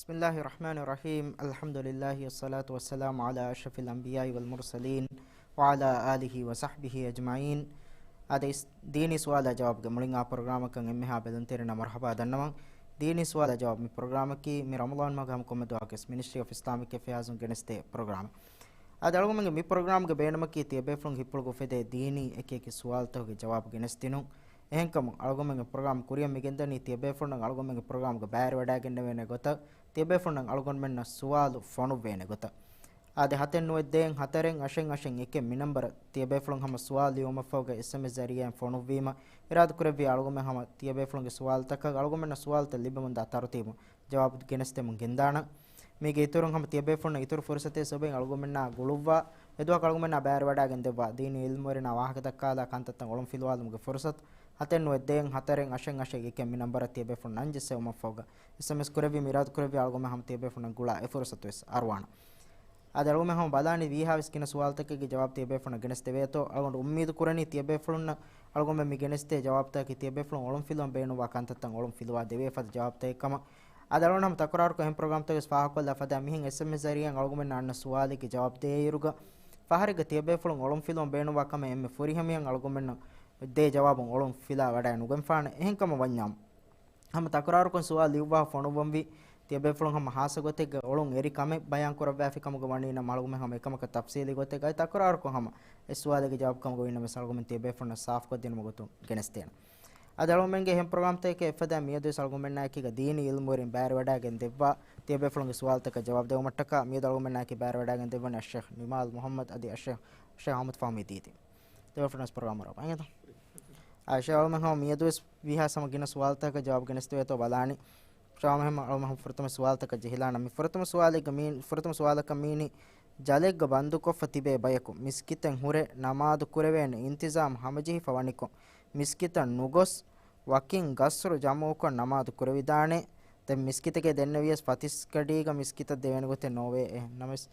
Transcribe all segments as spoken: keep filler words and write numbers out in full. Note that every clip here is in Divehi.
بسم الله الرحمن الرحيم. الحمد لله والصلاة والسلام على أشرف الأنبياء والمرسلين وعلى آله وصحبه أجمعين. އާދެ، އިސް-، ދީނީ ސުވާލާ ޖަވާބުގެ މުޅިން އާ ޕްރޮގްރާމަކަށް އެންމެހާ ބެލުންތެރިންނަށް މަރުޙަބާ ދަންނަވަން. ދީނީ ސުވާލާ ޖަވާބު މި ޕްރޮގްރާމަކީ މި ރަމަޟާން މަހުގެ ހަމަ ކޮންމެ ދުވަހަކުވެސް މިނިސްޓްރީ އޮފް އިސްލާމިކް އެފެއާޒުން ގެނެސްދޭ ޕްރޮގްރާމެއް. އާދެ، އަޅުގަނޑުމެންގެ މި ޕްރޮގްރާމްގެ ބޭނުމަކީ ތިޔަބޭފުޅުން ހިތްޕުޅުގަ އުފެދޭ ދީނީ އެކި އެކި ސުވާލުތަކުގެ ޖަވާބު ގެނެސްދިނުން. އެހެންކަމުން، އަޅުގަނޑުމެންގެ ޕްރޮގްރާމް ކުރިއަށް މިގެންދަނީ ތިޔަބޭފުޅުންނަށް އަޅުގަނޑުމެންގެ ޕްރޮގްރާމްގަ ބައިވެރިވަޑައިގެންނެވޭނެ ގޮތަށް، ތިޔަބޭފުޅުންނަށް އަޅުގަނޑުމެންނަށް ސުވާލު ފޮނުއްވޭނެ ގޮތަށް. އާދެ، ހަތެއް ނުވައެއް ދޭއް ހަތަރެއް އަށެއް އަށެއް އެކެއް މި ނަންބަރަށް ތިޔަބޭފުޅުން ހަމަ ސުވާލު ލިޔުމަށްފަހުގަ އެސްއެމްއެސް ޒަރީއާއިން ފޮނުއްވީމަ، އިރާދަކުރެއްވިއްޔާ އަޅުގަނޑުމެން ހަމަ ތިޔަބޭފުޅުންގެ ސުވާލުތަކަށް އަޅުގަނޑުމެންނަށް ސުވާލުތައް ލިބެމުންދާ ތަރުތީބުން ޖަވާބު ގެނެސްދެމުން ގެންދާނަން. މީގެ އިތުރުން ހަމަ ތިޔަބޭފުޅުންނަށް އިތުރު ފުރުސަތެއް ސަބަބުން އަޅުގަނޑުމެންނާ ގުޅުއްވާ، އެދުވަހަކު އަޅުގަނޑުމެންނާ ބައިވެރިވަޑައިގެން ދެއްވާ ދީނީ އިލްމުވެރިންނާ ވާހަކަ ދައްކާލާ ކަންތައްތައް އޮޅުން ފިލުވާލުމުގެ ފުރުސަތު، ހަތެއް ނުވައެއް ދޭއް ހަތަރެއް އަށެއް އަށެއް އެކެއް މި ނަންބަރަށް ތިޔަބޭފުޅުންނަށް އަންޖެއްސެވުމަށްފަހުގަ އެސްއެމްއެސް ކުރެއްވީމަ، އިރާދަކުރެއްވިއްޔާ އަޅުގަނޑުމެން ހަމަ ތިޔަބޭފުޅުންނަށް ގުޅާ އެ ފުރުސަތުވެސް އަރުވާނަން. އާދެ، އަޅުގަނޑުމެން ހަމަ ބަލާނީ ވީހާވެސް ގިނަ ސުވާލުތަކެއްގެ ޖަވާބު ތިޔަބޭފުޅުންނަށް ގެނެސްދެވޭތޯ. އަޅުގަނޑު އުއްމީދު ކުރަނީ ތިޔަބޭފުޅުންނަށް އަޅުގަނޑުމެން މި ގެނެސްދޭ ޖަވާބުތަކަކީ ތިޔަބޭފުޅުން އޮޅުން ފިލުވަން ބޭނުންވާ ކަންތައްތައް އޮޅުން ފިލުވާ ދެވޭ ފަދަ ޖަވާބުތަކެއް ކަމަށް. އާދެ، އަޅުގަނޑު ހަމަ ތަކުރާރުކޮށް އެހެން ޕްރޮގްރާމްތަކެއް ފާހަގަކޮށްލާ ފަދަ މިހެން އެސްއެމްއެސް ޒަރީއާއިން އަޅުގަނޑުމެންނަށް އަންނަ ސުވާލެއްގެ ޖަވާބު ދޭއިރުގަ، ފަހަރެއްގަ ތިޔަބޭފުޅުން އޮޅުން ފިލުވަން ބޭނުންވާ ކަމެއް އެންމެ ފުރިހަމައިން އަޅުގަނޑުމެންނަށް ދޭ ޖަވާބުން އޮޅުން ފިލާ ވަޑައެއް ނުގެންފާނެ. އެހެންކަމަށް ވަންޏާ، ހަމަ ތަކުރާރުކޮށް ސުވާލު ލިޔުއްވާ ފޮނުއްވަންވީ، ތިޔަބޭފުޅުން ހަމަ ހާއްސަ ގޮތެއްގަ އޮޅުން އެރި ކަމެއް ބަޔާން ކުރައްވާފި ކަމުގަ ވަނީ ނަމަ، އަޅުގަނޑުމެން ހަމަ އެކަމަކަށް ތަފްސީލީ ގޮތެއްގައި ތަކުރާރުކޮށް ހަމަ އެ ސުވާލެއްގެ ޖަވާބު ކަމުގަ ވީނަމަވެސް އަޅުގަނޑުމެން ތިޔަބޭފުޅުންނަށް ސާފުކޮށްދިނުމުގެ ގޮތުން ގެނެސްދޭނަން. އަދި އަޅުގަނޑުމެންގެ އެހެން ޕްރޮގްރާމްތަކެއް އެފަދައިން މިއަދުވެސް އަޅުގަނޑުމެންނާއެކީގަ ދީނީ އިލްމުވެރިން ބައިވެރިވަޑައިގެން ދެއްވާ ތިޔަބޭފުޅުންގެ ސުވާލުތަކަށް ޖަވާބު ދެއްވުމަށްޓަކާ މިއަދު އަޅުގަނޑުމެންނާއެކީ ބައިވެރިވަޑައިގެން ދެއްވަނީ އައްޝޭޚް ނިމާލް މުޙައްމަދު އަދި އައްޝޭޚް، އައްޝޭޚް އަޙްމަދު ފަހުމީ ދީދީ. ދެވަނަ ފުރަތަމަ ޕްރޮގްރާމަށް އަރާ ބައިނގެތަ؟ އާ، އައްޝޭޚް އަޅުގަނޑުމެން ހަމަ މިއަދުވެސް ވީހާ ހަމަ ގިނަ ސުވާލުތަކަށް ޖަވާބު ގެނެސްދެވޭތޯ ބަލާނީ. އައްޝޭޚް އަޅުގަނޑުމެން ހަމަ ފުރަތަމަ ސުވާލުތަކަށް ޖެހިލާނަން. މި ފުރަތަމަ ސުވާލެއްގަ މީ، ފުރަތަމަ ސުވާލަކަށް މީނީ، ޖަލެއްގަ ބަންދުކޮށްފަ ތިބޭ ބަޔަކު މިސްކިތަށް ހުރެ ނަމާދު ކުރެވޭނެ އިންތިޒާމް ހަމަޖެހިފަ ވަނިކޮށް، މިސްކިތަށް ނުގޮސް، ވަކިން ގަސްރު ޖަމުކޮށް ނަމާދު ކުރެވިދާނެ. ދެން މިސްކިތެކޭ ދެންނެވިޔަސް ފަތިސްގަޑީގަ މިސްކިތަށް ދެވޭނެ ގޮތެއް ނޯވޭ. އެހެންނަމަވެސް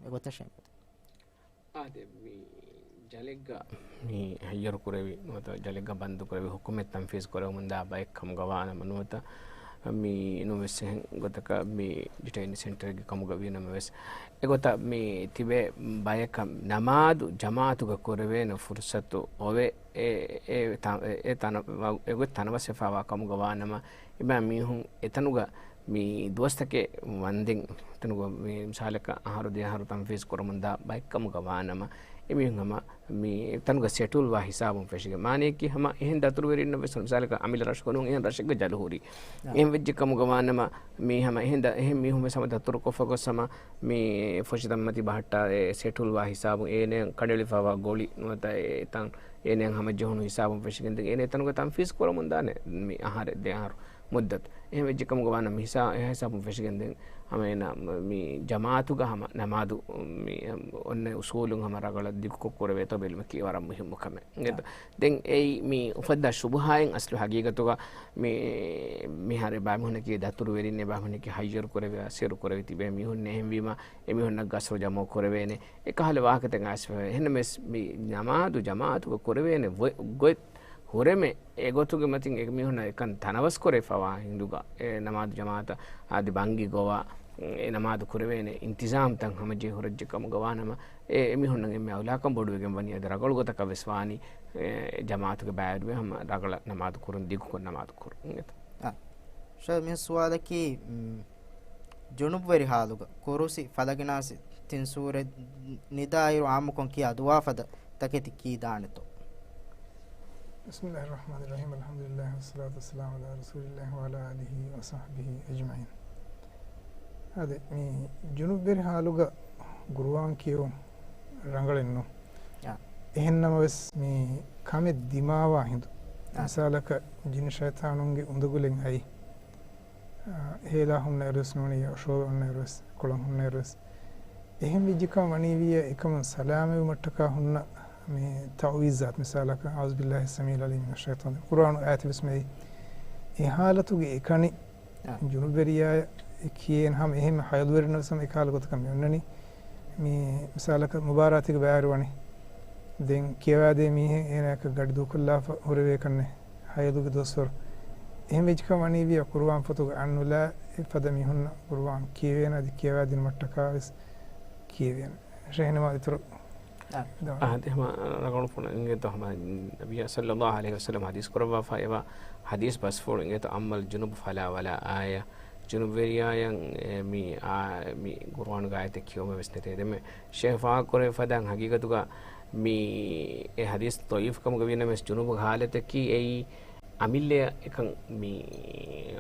އެގޮތަށް ޝޭޚް. އާދެ، މި ޖަލެއްގަ މި ހައްޔަރު ކުރެވި ނުވަތަ ޖަލެއްގަ ބަންދު ކުރެވި ހުކުމެއް ތަންފީޒް ކުރެވެމުންދާ ބައެއް ކަމުގަ ވާނަމަ ނުވަތަ މި ނުވެސް އެހެން ގޮތަކަށް މި ޑިޓެއިން ސެންޓަރެއްގެ ކަމުގަ ވީނަމަވެސް، އެގޮތަށް މި ތިބޭ ބަޔަކަށް ނަމާދު ޖަމާއަތުގަ ކުރެވޭނެ ފުރުސަތު އޮވެ، އެ، އެ، އެ ތަ-، އެ، އެ ތަނަ-، އެގޮތް ތަނަވަސްވެފައިވާ ކަމުގަ ވާނަމަ، އެބަ މީހުން އެތަނުގަ މި ދުވަސްތަކެއް ވަންދެން، އެތަނުގަ މި މިސާލަކަށް އަހަރު ދެ އަހަރު ތަންފީޒް ކުރަމުންދާ ބައެއް ކަމުގަ ވާނަމަ، އެމީހުން ހަމަ މި ތަނުގަ ސެޓުލްވާ ހިސާބުން ފެށިގެން. މާނައަކީ ހަމަ އެހެން ދަތުރުވެރިންނަށް ވެސް މިސާލަކަށް އަމިއްލަ ރަށުގަ ނޫން އެހެން ރަށެއްގަ ޖަލު ހުރީ. އާ. އެހެން ވެއްޖެ ކަމުގަ ވާނަމަ، މީ ހަމަ އެހެން ދަ-، އެހެން މީހުން ވެސް ހަމަ ދަތުރުކޮށްފަ ގޮސް ހަމަ މި ފޮށިތައްމަތި ބަހައްޓާ އެ ސެޓުލްވާ ހިސާބުން އޭނައަށް ކަނޑައެޅިފައިވާ ގޮޅި ނުވަތަ އެ ތަން އޭނައަށް ހަމަޖެހުނު ހިސާބުން ފެށިގެންދެން އޭނަ އެތަނުގަ ތަންފީޒް ކުރަމުންދާނެ މި އަހަރެއް ދެ އަހަރު މުއްދަތު. އެހެން ވެއްޖެ ކަމުގަ ވާނަމަ ހިސާ-، އެ ހިސާބުން ފެށިގެންދެން ހަމަ އޭނަ މި ޖަމާއަތުގަ ހަމަ ނަމާދު މި އޮންނަ އުސޫލުން ހަމަ ރަގަޅަށް ދިގުކޮށް ކުރެވޭތޯ ބެލުމަކީ ވަރަށް މުހިއްމު ކަމެއް. އާ. ދެން އެއީ މި އުފައްދާ ޝުބުހާއިން އަސްލު ހަގީގަތުގަ މި، މިހާރު އެބައިމީހުނަކީ ދަތުރުވެރިން އެބައިމީހުނަކީ ހައްޔަރު ކުރެވި، އަސިރު ކުރެވި ތިބޭ މީހުން އެހެންވީމަ، އެމީހުންނަށް ގަސްރު ޖަމު ކުރެވޭނެ. އެކަހަލަ ވާހަކަތައް އައިސްފަވޭ. އެހެންނަމަވެސް މި ނަމާދު ޖަމާއަތުގަ ކުރެވޭނެ ވޮ-، ގޮތް ހުރެމެއް އެގޮތުގެ މަތިން އެމީހުންނަށް އެކަން ތަނަވަސް ކުރެވިފައިވާ ހިނދުގަ އެ ނަމާދު ޖަމާއަތަށް އަދި ބަންގި ގޮވާ އެ ނަމާދު ކުރެވޭނެ އިންތިޒާމްތައް ހަމަޖެހި ހުރެއްޖެ ކަމުގަ ވާނަމަ، އެ އެމީހުންނަށް އެންމެ އައުލާކަން ބޮޑުވެގެން ވަނީ އަދި ރަގަޅު ގޮތަކަށް ވެސް ވާނީ އެ ޖަމާއަތުގެ ބައިވެރިވެ ހަމަ ރަގަޅަށް ނަމާދު ކުރުން ދިގުކޮށް ނަމާދު ކުރުން. އާ. ޝޭޚް މި ސުވާލަކީ، މް، ޖުނުބްވެރި ހާލުގަ ކުރުސި، ފަލަގިނާސި، ތިން ސޫރަތް، ނިދާއިރު އާއްމުކޮށް ކިޔާ ދުޢާ ފަދަ ތަކެތި ކީ ދާނެތޯ؟ بسم الله الرحمن الرحيم. الحمد لله والصلاة والسلام على رسول الله وعلى آله وصحبه أجمعين. އާދެ، މި ޖުނުބްވެރި ހާލުގަ ޤުރުއާން ކިޔެވުން ރަނގަޅެއް ނޫން. އާ. އެހެންނަމަވެސް، މި ކަމެއް ދިމާވާ ހިނދު، އާ. މިސާލަކަށް ޖިން ޝައިޠާނުންގެ އުނދަގުލެއް އައި، އާ، ހޭލާ ހުންނައިރުވެސް ނޫނީ، އޮށޯވެ އޮންނައިރުވެސް، ކޮޅަށް ހުންނައިރުވެސް، އެހެން ވެއްޖެކަމަށް ވަނީވިއްޔާ އެކަމުން ސަލާމަތްވުމަށްޓަކާ ހުންނަ މި ތަޢުވީޒާތު، މިސާލަކަށް، أعوذ بالله السميع العليم من الشيطان، ޤުރުއާނު އާޔަތެއް ވެސް މިއީ. އެ ހާލަތުގެ އެކަނި އާ. ޖުނުބްވެރިޔާ ކިޔޭން ހަމަ އެހެން ހަޔަލުވެރިންނަށް ވެސް ހަމަ އެކަހަލަ ގޮތަކަށް މި އޮންނަނީ. މި މިސާލަކަށް މުބާރާތެއްގަ ބައިވެރިވަނީ. ދެން ކިޔަވާދޭ މީހެއް އޭނާއަކަށް ގަޑި ދޫކޮށްލާފަ ހުރެވޭ ކަންނޭ ހަޔަލުގެ ދުވަސްވަރު. އެހެން ވެއްޖެކަމަށް ވަނީވިއްޔާ ޤުރުއާން ފޮތުގަ އަންނުލާ ފަދަ މީހުންނަށް ޤުރުއާން ކިޔެވޭނެ، އަދި ކިޔަވާދިނުމަށްޓަކާ ވެސް ކިޔެވޭނެ. ޝޭހް ނިމާ އިތުރު އާ. ދާން. އާ، އެހެމަ ރަނގަޅު ފުނަ އިނގޭތޯ ހަމަ ނަބިއްޔާ ޞައްލައްލާހު ޢަލައިހި ވަސައްލަމަ ޙަދީޘް ކުރައްވާފަ އެވާ ޙަދީޘް ބަސްފުޅު އިނގޭތޯ، أما الجنب فلا ولاء. ޖުނުބުވެރިޔާއަށް، އެ، މި، އާ، މި ޤުރުއާންގެ އާޔަތެއް ކިޔުމަށް ވެސް ނެތޭ. ދެންމެ ޝޭހް ފާހަގަކުރެއްވި ފަދައިން ޙަޤީޤަތުގަ މި އެ ޙަދީޘް ޟަޢީފު ކަމުގަ ވީނަމަވެސް ޖުނުބުގެ ޙާލަތަކީ އެއީ އަމިއްލަ އެކަން މި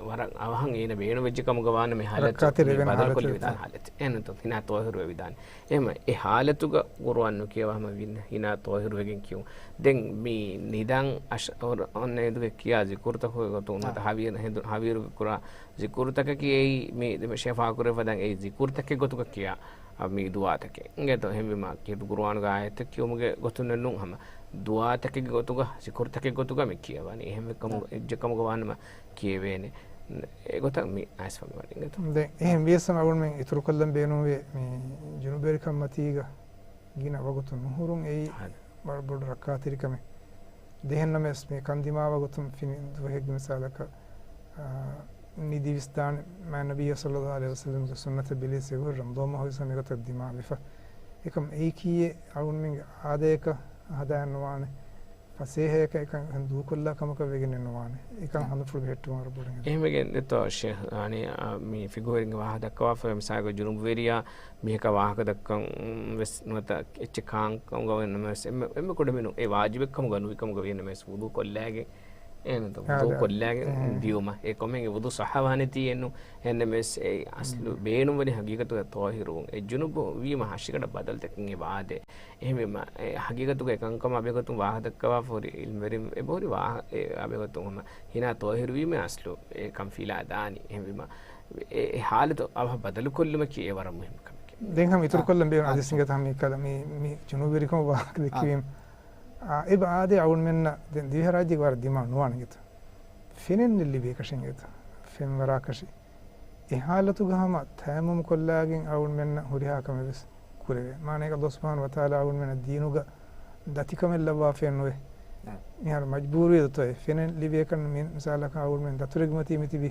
ވަރަށް އަވަހަށް އޭނަ ބޭނުންވެއްޖެ ކަމުގަ ވާނަމަ އެ ޙާލަތު ރައްކާތެރި މި ވެގެން ބަދަލުކޮށްލި ވިދާން ޙާލަތު. ޙާލަތެއް. އެހެންތޯ ހިނާ ޠާހިރުވެ ވިދާނެ. އެހެމަ އެ ޙާލަތުގަ ޤުރުއާން ނުކިޔަވާ ހަމަ ވިން ހިނާ ޠާހިރުވެގެން ކިޔުން. ދެން މި ނިދާން އަށް އޮ-، އޮންނަ އެދުގެ ކިޔާ ޒިކުރުތަކުގެ ގޮތުން ނުވަތަ އާ. ހަވީރު ހެދު-، ހަވީރުގެ ކުރާ ޒިކުރުތަކަކީ އެއީ މި ޝޭހް ފާހަގަކުރެއްވި ފަދައިން އެއީ ޒިކުރުތަކެއް ގޮތުގަ ކިޔާ، އަ، މި ދުޢާތަކެއް. އިނގޭތޯ އެހެންވީމަ ކީރިތި ޤުރުއާނުގެ އާޔަތެއް ކިޔުމުގެ ގޮތުން ނޫން ހަމަ ދުޢާތަކެއްގެ ގޮތުގަ ޒިކުރުތަކެއް ގޮތުގަ މި ކިޔަވާނީ. އެހެންވެ ކަމު އާ. އެއްޗެއް ކަމުގަ ވާނަމަ ކިޔެވޭނެ. އެގޮތަށް މި އައިސްފަ މިވަނީ އިނގޭތޯ. ދެން އެހެން ވިޔަސް އަޅުގަނޑުމެން އިތުރުކޮށްލަން ބޭނުންވޭ މި ޖުނުބުވެރިކަން މަތީގަ ގިނަ ވަގުތު ނުހުރުން އެއީ ހަދަ. ވަރަށް ބޮޑު ރައްކާތެރިކަމެއް. ދެހެންނަމަވެސް މި ކަން ދިމާވާ ގޮތުން ފިނި ދުވަހެއްގެ މިސާލަކަށް، އާ، ނިދި ވިސްދާނެ މާތް ނަބިއްޔާ ޞައްލައްލާހު ޢަލައިހި ވަސައްލަމްގެ ސުންނަތަށް ބެލިޔަސް އެގޮތަށް ރަމަޟާން މަހު ވިސްނަމި ގޮތަށް ދިމާވެފަ. އެކަމް އެއީކީއެއް އަޅުގަނޑުމެންގެ އާދަޔަކަށް ހަދާން ނުވާނެ. ފަސޭހައަކަށް އެކަން ދޫކޮށްލާ ކަމަކަށް ވެގެނެއް ނުވާނެ. އެކަން އާ. ހަނދުފުޅު ބެހެއްޓުމަށް ވަރަށް ބޮޑަށް އެހެންވެގެން ދެތޯ ޝޭހް، އަނެއް، އާ، މި ފިޤުހުވެރިންގެ ވާހަކަ ދައްކަވާފަ މިސާލަކަށް ޖުނުބުވެރިޔާ މީހަކަށް ވާހަކަ ދައްކަން ވެސް ނުވަތަ އެއްޗެއް ކާން ކަމުގަ ވެންނަމަވެސް އެންމެ، އެންމެ ކުޑަމިނުން އެ ވާޖިބެއް ކަމުގަ ނުވި ކަމުގަ ވީނަމަވެސް ވުޟޫ ކޮށްލާގެން، އެހެންތޯ؟ ވުޟޫ އާ، ކޮށްލާގެން އެ. ދިޔުމަށް. އެ ކޮމެން އެ ވުޟޫ ޞައްޙަވާނެތީ އެއްނު. އެހެންނަމަވެސް އެ އަސްލު މް. ބޭނުންވަނީ ހަގީގަތުގަ ޠާހިރުވުން. އެ ޖުނުބު ވީމަ ހަށިގަނޑަށް ބަދަލުތަކެއް އެބަ އާދޭ. އެހެންވީމަ، އެ ހަގީގަތުގަ އެ ކަންކަމަށް އަބެގޮތުން ވާހަކަ ދައްކަވާފަ ހުރި ޢިލްމުވެރިން އެބަހުރި ވާހަ-، އެ އަބެގޮތުން ހަމަ ހިނާ ޠާހިރުވީމަ އަސްލު އެ ކަން ފިލާ ދާނީ. އެހެންވީމަ، އެ، އެ ޙާލަތު އަވަހަށް ބަދަލުކޮށްލުމަކީ އެ ވަރަށް މުހިންމު ކަމެކޭ. ދެން ހަމަ އިތުރުކޮށްލަން ބޭނުން އާ. އަދިސް އިނގޭތަ ހަމަ މި ކަލަ މި، މި ޖުނުބުވެރިކަމަށް ވާހަކަ ދެއްކިވީމަ. އާ. އާ، އެބަ އާދޭ އަޅުގަނޑުމެންނަށް ދެން ދިވެހިރާއްޖޭގަ ވަރަށް ދިމާ ނުވާނެ އިނގޭތަ؟ ފެނެއް ނެއްލި ބޭކަށެއް އިނގޭތަ؟ ފެންވަރާކަށި. އެ ޙާލަތުގަ ހަމަ ތަޔައްމުމް ކޮށްލާގެން އަޅުގަނޑުމެންނަށް ހުރިހާ ކަމެއް ވެސް ކުރެވޭ. މާނައަކީ ﷲ ސުބްޙާނަހޫ ވަތަޢާލާ އަޅުގަނޑުމެންނަށް ދީނުގަ ދަތިކަމެއް ލައްވާފައެއް ނުވޭ. އާ. މިހާރު މަޖްބޫރުވި ދޮތޯއެ ފެނެއް ލިބޭކަން މި މިސާލަކަށް އަޅުގަނޑުމެން ދަތުރެއްގެ މަތީ މިތިބީ.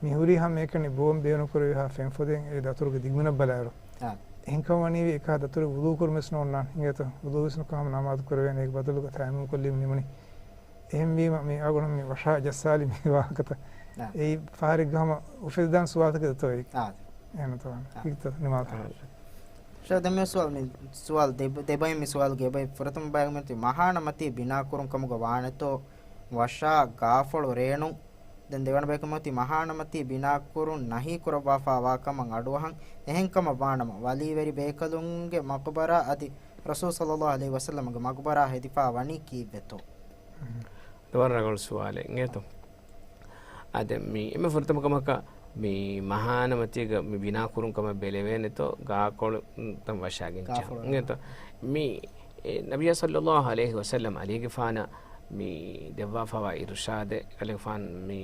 މި ހުރީ ހަމައެކަނި ބޯން ބޭނުންކުރެވިހާ ފެންފޮދެއް އެ ދަތުރުގެ ދިގުމިނަށް ބަލާއިރު. އާ. އެހެންކަމަށް ވަނީވީ އެކަހަލަ ދަތުރެއް ވުޟޫ ކުރުމަށް ވެސް ނޯންނާނެ. އިނގޭތަ؟ ވުޟޫ ވެސް ނުކޮށް ހަމަ ނަމާދު ކުރެވޭނެ. އޭގެ ބަދަލުގަ ތަޔައްމުމް ކޮށްލީމަ ނިމުނީ. އެހެންވީމަ މި އަޅުގަނޑު މި ވަށާ ޖައްސާލި މި ވާހަކަތައް. އާ. އެއީ ފަހަރެއްގަ ހަމަ އުފެދިދާނެ ސުވާލުތަކެއް ދެތޯ އެއީ؟ އާ. އެހެންތޯ؟ އާ. ހިތަށް ނިމާލަ. އާ. ޝޭޚް ދެން މި ސުވާލު، މި ސުވާލު ދެ-، ދެބައި މި ސުވާލުގެ އެބައި ފުރަތަމަ ބަޔަކު މިއޮތީ މަހާނަ މަތީ ބިނާކުރުން ކަމުގަ ވާނެތޯ ވަށާ ގާފަޅު ރޭނުން؟ ދެން ދެވަނަ ބަޔަކު މިއޮތީ މަހާނަ މަތީ ބިނާކުރުން ނަހީ ކުރައްވާފާ ވާ ކަމަށް އަޑުއަހަން. އެހެން ކަމަށް ވާނަމަ ވަލީވެރި ބޭކަލުންގެ މަޤުބަރާ އަދި ރަސޫލު ޞައްލައްލާހު ޢަލައިހި ވަސައްލަމްގެ މަޤުބަރާ ހެދިފާ ވަނީ ކީއްވެތޯ؟ ދެވަނަ ރަނގަޅު ސުވާލެއް އިނގޭތޯ. އާ، ދެން މި އެންމެ ފުރަތަމަ ކަމަކަށް މި މަހާނަ މަތީގަ މި ބިނާ ކުރުން ކަމަށް ބެލެވޭނެތޯ ގާކޮޅު ތަން ވަށާގެން ޖެހުން ގާކޮޅު. އިނގޭތޯ. މި، އެ، ނަބިއްޔާ ޞައްލައްލާހު ޢަލައިހި ވަސައްލަމް އަލީގެފާނަށް މި ދެއްވާފައިވާ އިރުޝާދެއް އަލީގެފާނު މި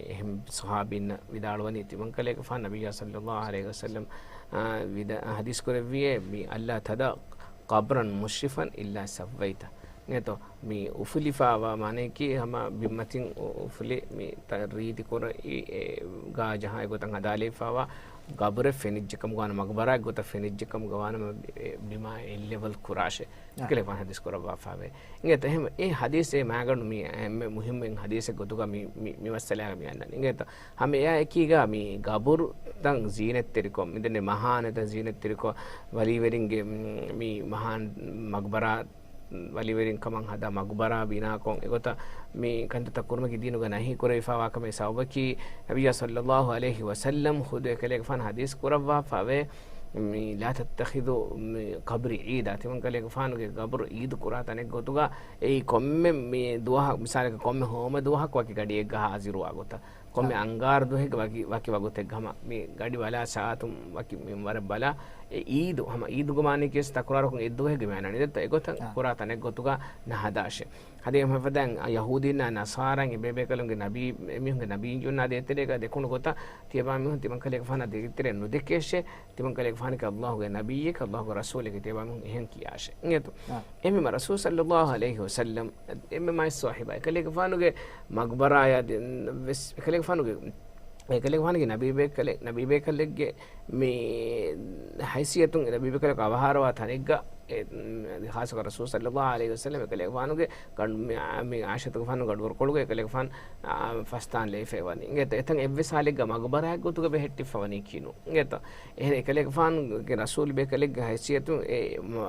އެހެން ޞަޙާބީންނަށް ވިދާޅުވަނީ ތިމަންކަލޭގެފާނު ނަބިއްޔާ ޞައްލައްލާހު ޢަލައިހި ވަސައްލަމް، އާ، ވިދާ-، ޙަދީޘް ކުރެއްވިއޭ މި ألا تذر قبرا مشرفا إلا سويته. އިނގޭތޯ، މި އުފުލިފާވާ މާނައަކީ ހަމަ ބިންމަތިން އު-، އުފުލި މި ތަ-، ރީތި ކުރައި، އެ، ގާ ޖަހާ އެގޮތަށް ހަދާލެވިފާވާ ގަބުރެއް ފެނިއްޖެ ކަމުގަ ވާނަމަ، މަގުބަރާ އެއްގޮތަށް ފެނިއްޖެ ކަމުގަ ވާނަމަ، އެ، ބިމާ އެއް ލެވެލް ކުރާށޭ. އާ. ކަލޭގެފާނު ޙަދީޘް ކުރައްވާފާވޭ. އިނގޭތޯ، އެހެން އެ ޙަދީޘް އެ މާގަނޑު މި އެންމެ މުހިއްމު އެއް ޙަދީޘެއް ގޮތުގަ މި، މި، މި މައްސަލާގަ މި އަންނަނީ. އިނގޭތޯ، ހަމަ އެއާ އެކީގަ މި ގަބުރުތައް ޒީނަތްތެރިކޮށް، މިދެންނެ މަހާނަތައް ޒީނަތްތެރިކޮށް، ވަލީވެރިންގެ، މް، މި މަހާން މަގުބަރާ ވަލީވެރިން ކަމަށް ހަދާ މަގުބަރާ ބިނާކޮށް އެގޮތަށް މި ކަންތައްތައް ކުރުމަކީ ދީނުގަ ނަހީ ކުރެވިފާވާ ކަމެއް. ސަބަބަކީ ނަބިއްޔާ ޞައްލައްލާހު ޢަލައިހި ވަސައްލަމް ޚުދު އެކަލޭގެފާނު ޙަދީޘް ކުރައްވާފައެވެ. މި لا تتخذوا قبري عيدا، ތިމަންކަލޭގެފާނުގެ ގަބުރު ޢީދު ކުރާ ތަނެއް ގޮތުގަ އެއީ ކޮންމެ މި ދުވަހަކު، މިސާލަކަށް ކޮންމެ ހޯމަ ދުވަހަކު ވަކި ގަޑިއެއްގަ ހާޒިރުވާ ގޮތަށް. ކޮންމެ އާ. އަންގާރަ ދުވަހެއްގެ ވަކި، ވަކި ވަގުތެއްގަ ހަމަ މި ގަޑި ބަލާ ސާޢަތުން ވަކި މިންވަރެއް ބަލާ، އެ ޢީދު ހަމަ ޢީދުގެ މާނައަކީ ވެސް ތަކުރާރުކޮށް އެއްދުވަހެއްގެ މާނަ ނިދަތަ އެގޮތަށް އާ. ކުރާ ތަނެއް ގޮތުގަ ނަހަދާށޭ. ހަދޭ މަފަދައިން ޔަހޫދީންނާ ނަޞާރާއިން އެބޭބޭކަލުންގެ ނަބީ، އެމީހުންގެ ނަބިއްޔުންނާ ދޭތެރޭގަ ދެކުނު ގޮތަށް ތިޔަބާމީހުން ތިމަންކަލޭގެފާނާ ދޭތެރެއަށް ނުދެކޭށޭ. ތިމަންކަލޭގެފާނަކީ ﷲގެ ނަބިއްޔެކޭ، ﷲގެ ރަސޫލެކޭ، ތިޔަބާމީހުން އެހެން ކިޔާށޭ. އިނގޭތޯ؟ އާ. އެހެންވީމަ ރަސޫލު ޞައްލައްލާހު ޢަލައިހި ވަސައްލަމް އެންމެ މާތް ޞާޙިބާ އެކަލޭގެފާނުގެ މަގުބަރާޔާ ދެން ވެސް އެކަލޭގެފާނުގެ އެކަލޭގެފާނުގެ ނަބީބޭކަލެއް، ނަބީބޭކަލެއްގެ މި ހައިސިއްޔަތުން އެ ނަބީބޭކަލަކު އަވަހާރަވާ ތަނެއްގަ، އެ، އަދި ޚާއްޞަކޮށް ރަސޫލު ޞައްލައްލާހު ޢަލައިހި ވަސައްލަމް އެކަލޭގެފާނުގެ ގަނޑު-، މި، މި ޢާއިޝަތުގެފާނު ގަނޑުވަރުކޮޅުގަ އެކަލޭގެފާނު، އާ، ފަސްދާން ލެވިފައި ވަނީ. އިނގޭތޯ، އެތަން އެއްވެސް ހާލެއްގަ މަގުބަރާއެއް ގޮތުގަ ބެހެއްޓިފަ ވަނީކީނު. އިނގޭތޯ، އެހެން އެކަލޭގެފާނުގެ ރަސޫލު ބޭކަލެއްގެ ހައިސިއްޔަތުން އެ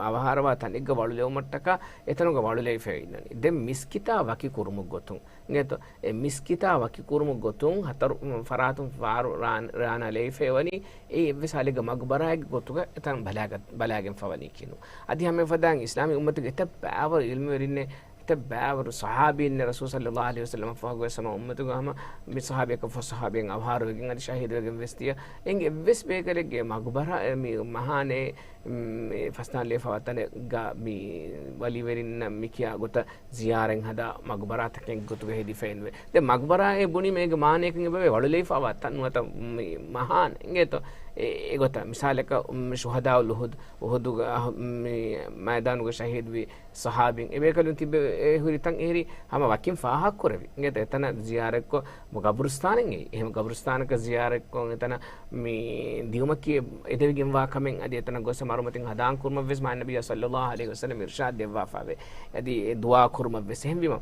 އަވަހާރަވާ ތަނެއްގަ ވަޅުލެވުމަށްޓަކާ އެތަނުގަ ވަޅުލެވިފައި އިންނަނީ. ދެން މިސްކިތާ ވަކި ކުރުމުގެ ގޮތުން. އިނގޭތޯ، އެ މިސްކިތާ ވަކި ކުރުމުގެ ގޮތުން ހަތަރު ފަރާތުން ފާރު ރާން-، ރާނާ ލެވިފައި ވަނީ، އެއީ އެއްވެސް ހާލެއްގަ މަގުބަރާއެއްގެ ގޮތުގަ އެތަން ބަލާގަ-، ބަލާގެންފަ ވަނީކީނު. އަދި ހަމަ އެފަދައިން އިސްލާމީ އުއްމަތުގެ އެތައް ބައިވަރު ޢިލްމުވެރިންނޭ، އެތައް ބައިވަރު ޞަޙާބީންނޭ ރަސޫލު ޞައްލައްލާހު ޢަލައިހި ވަސައްލަމަށް ފަހުގަވެސް ހަމަ އުއްމަތުގަ ހަމަ މި ޞަޙާބީއަކަށް ފަހު ޞަޙާބީން އަވަހާރަވެގެން އަދި ޝަހީދުވެގެން ވެސް ދިޔަ. އެނގެ އެއްވެސް ބޭކަލެއްގެ މަގުބަރާ-، މި މަހާނޭ، މި ފަސްދާން ލެވިފަވާ ތަނެއްގަ މި ވަލީވެރިންނަށް މި ކިޔާ ގޮތަށް ޒިޔާރަތް ހަދާ މަގުބަރާތަކެއް ގޮތުގަ ހެދިފައިންވޭ. ދެން މަގުބަރާއޭ ބުނީމަ އޭގެ މާނަޔަކަށް އެބަވޭ ވަޅުލެވިފަވާ ތަން ނުވަތަ މި މަހާން އިނގޭތޯ. އެ، އެގޮތަށް މިސާލަކަށް މި ޝުހަދާއުލް އުޙުދު، އުޙުދުގަ މި މައިދާނުގަ ޝަހީދުވި ޞަޙާބީން އެބޭކަލުން ތިބެ އެ ހުރި ތަން އެހެރީ ހަމަ ވަކިން ފާހަގަކުރެވި. އިނގޭތޯ އެތަނަށް ޒިޔާރަތްކޮށް ގަބުރުސްތާނެއް އެއީ. އެހެން ގަބުރުސްތާނަކަށް ޒިޔާރަތްކޮށް އެތަނަށް މި ދިއުމަކީ އެދެވިގެންވާ ކަމެއް އަދި އެތަނަށް ގޮސް މަރުމަތިން ހަދާން ކުރުމަށްވެސް މާތް ނަބިއްޔާ ޞައްލައްލާހު ޢަލައިހި ވަސައްލަމް އިރްޝާދް ދެއްވާފަވޭ. އަދި އެ ދުޢާ ކުރުމަށްވެސް. އެހެންވީމަ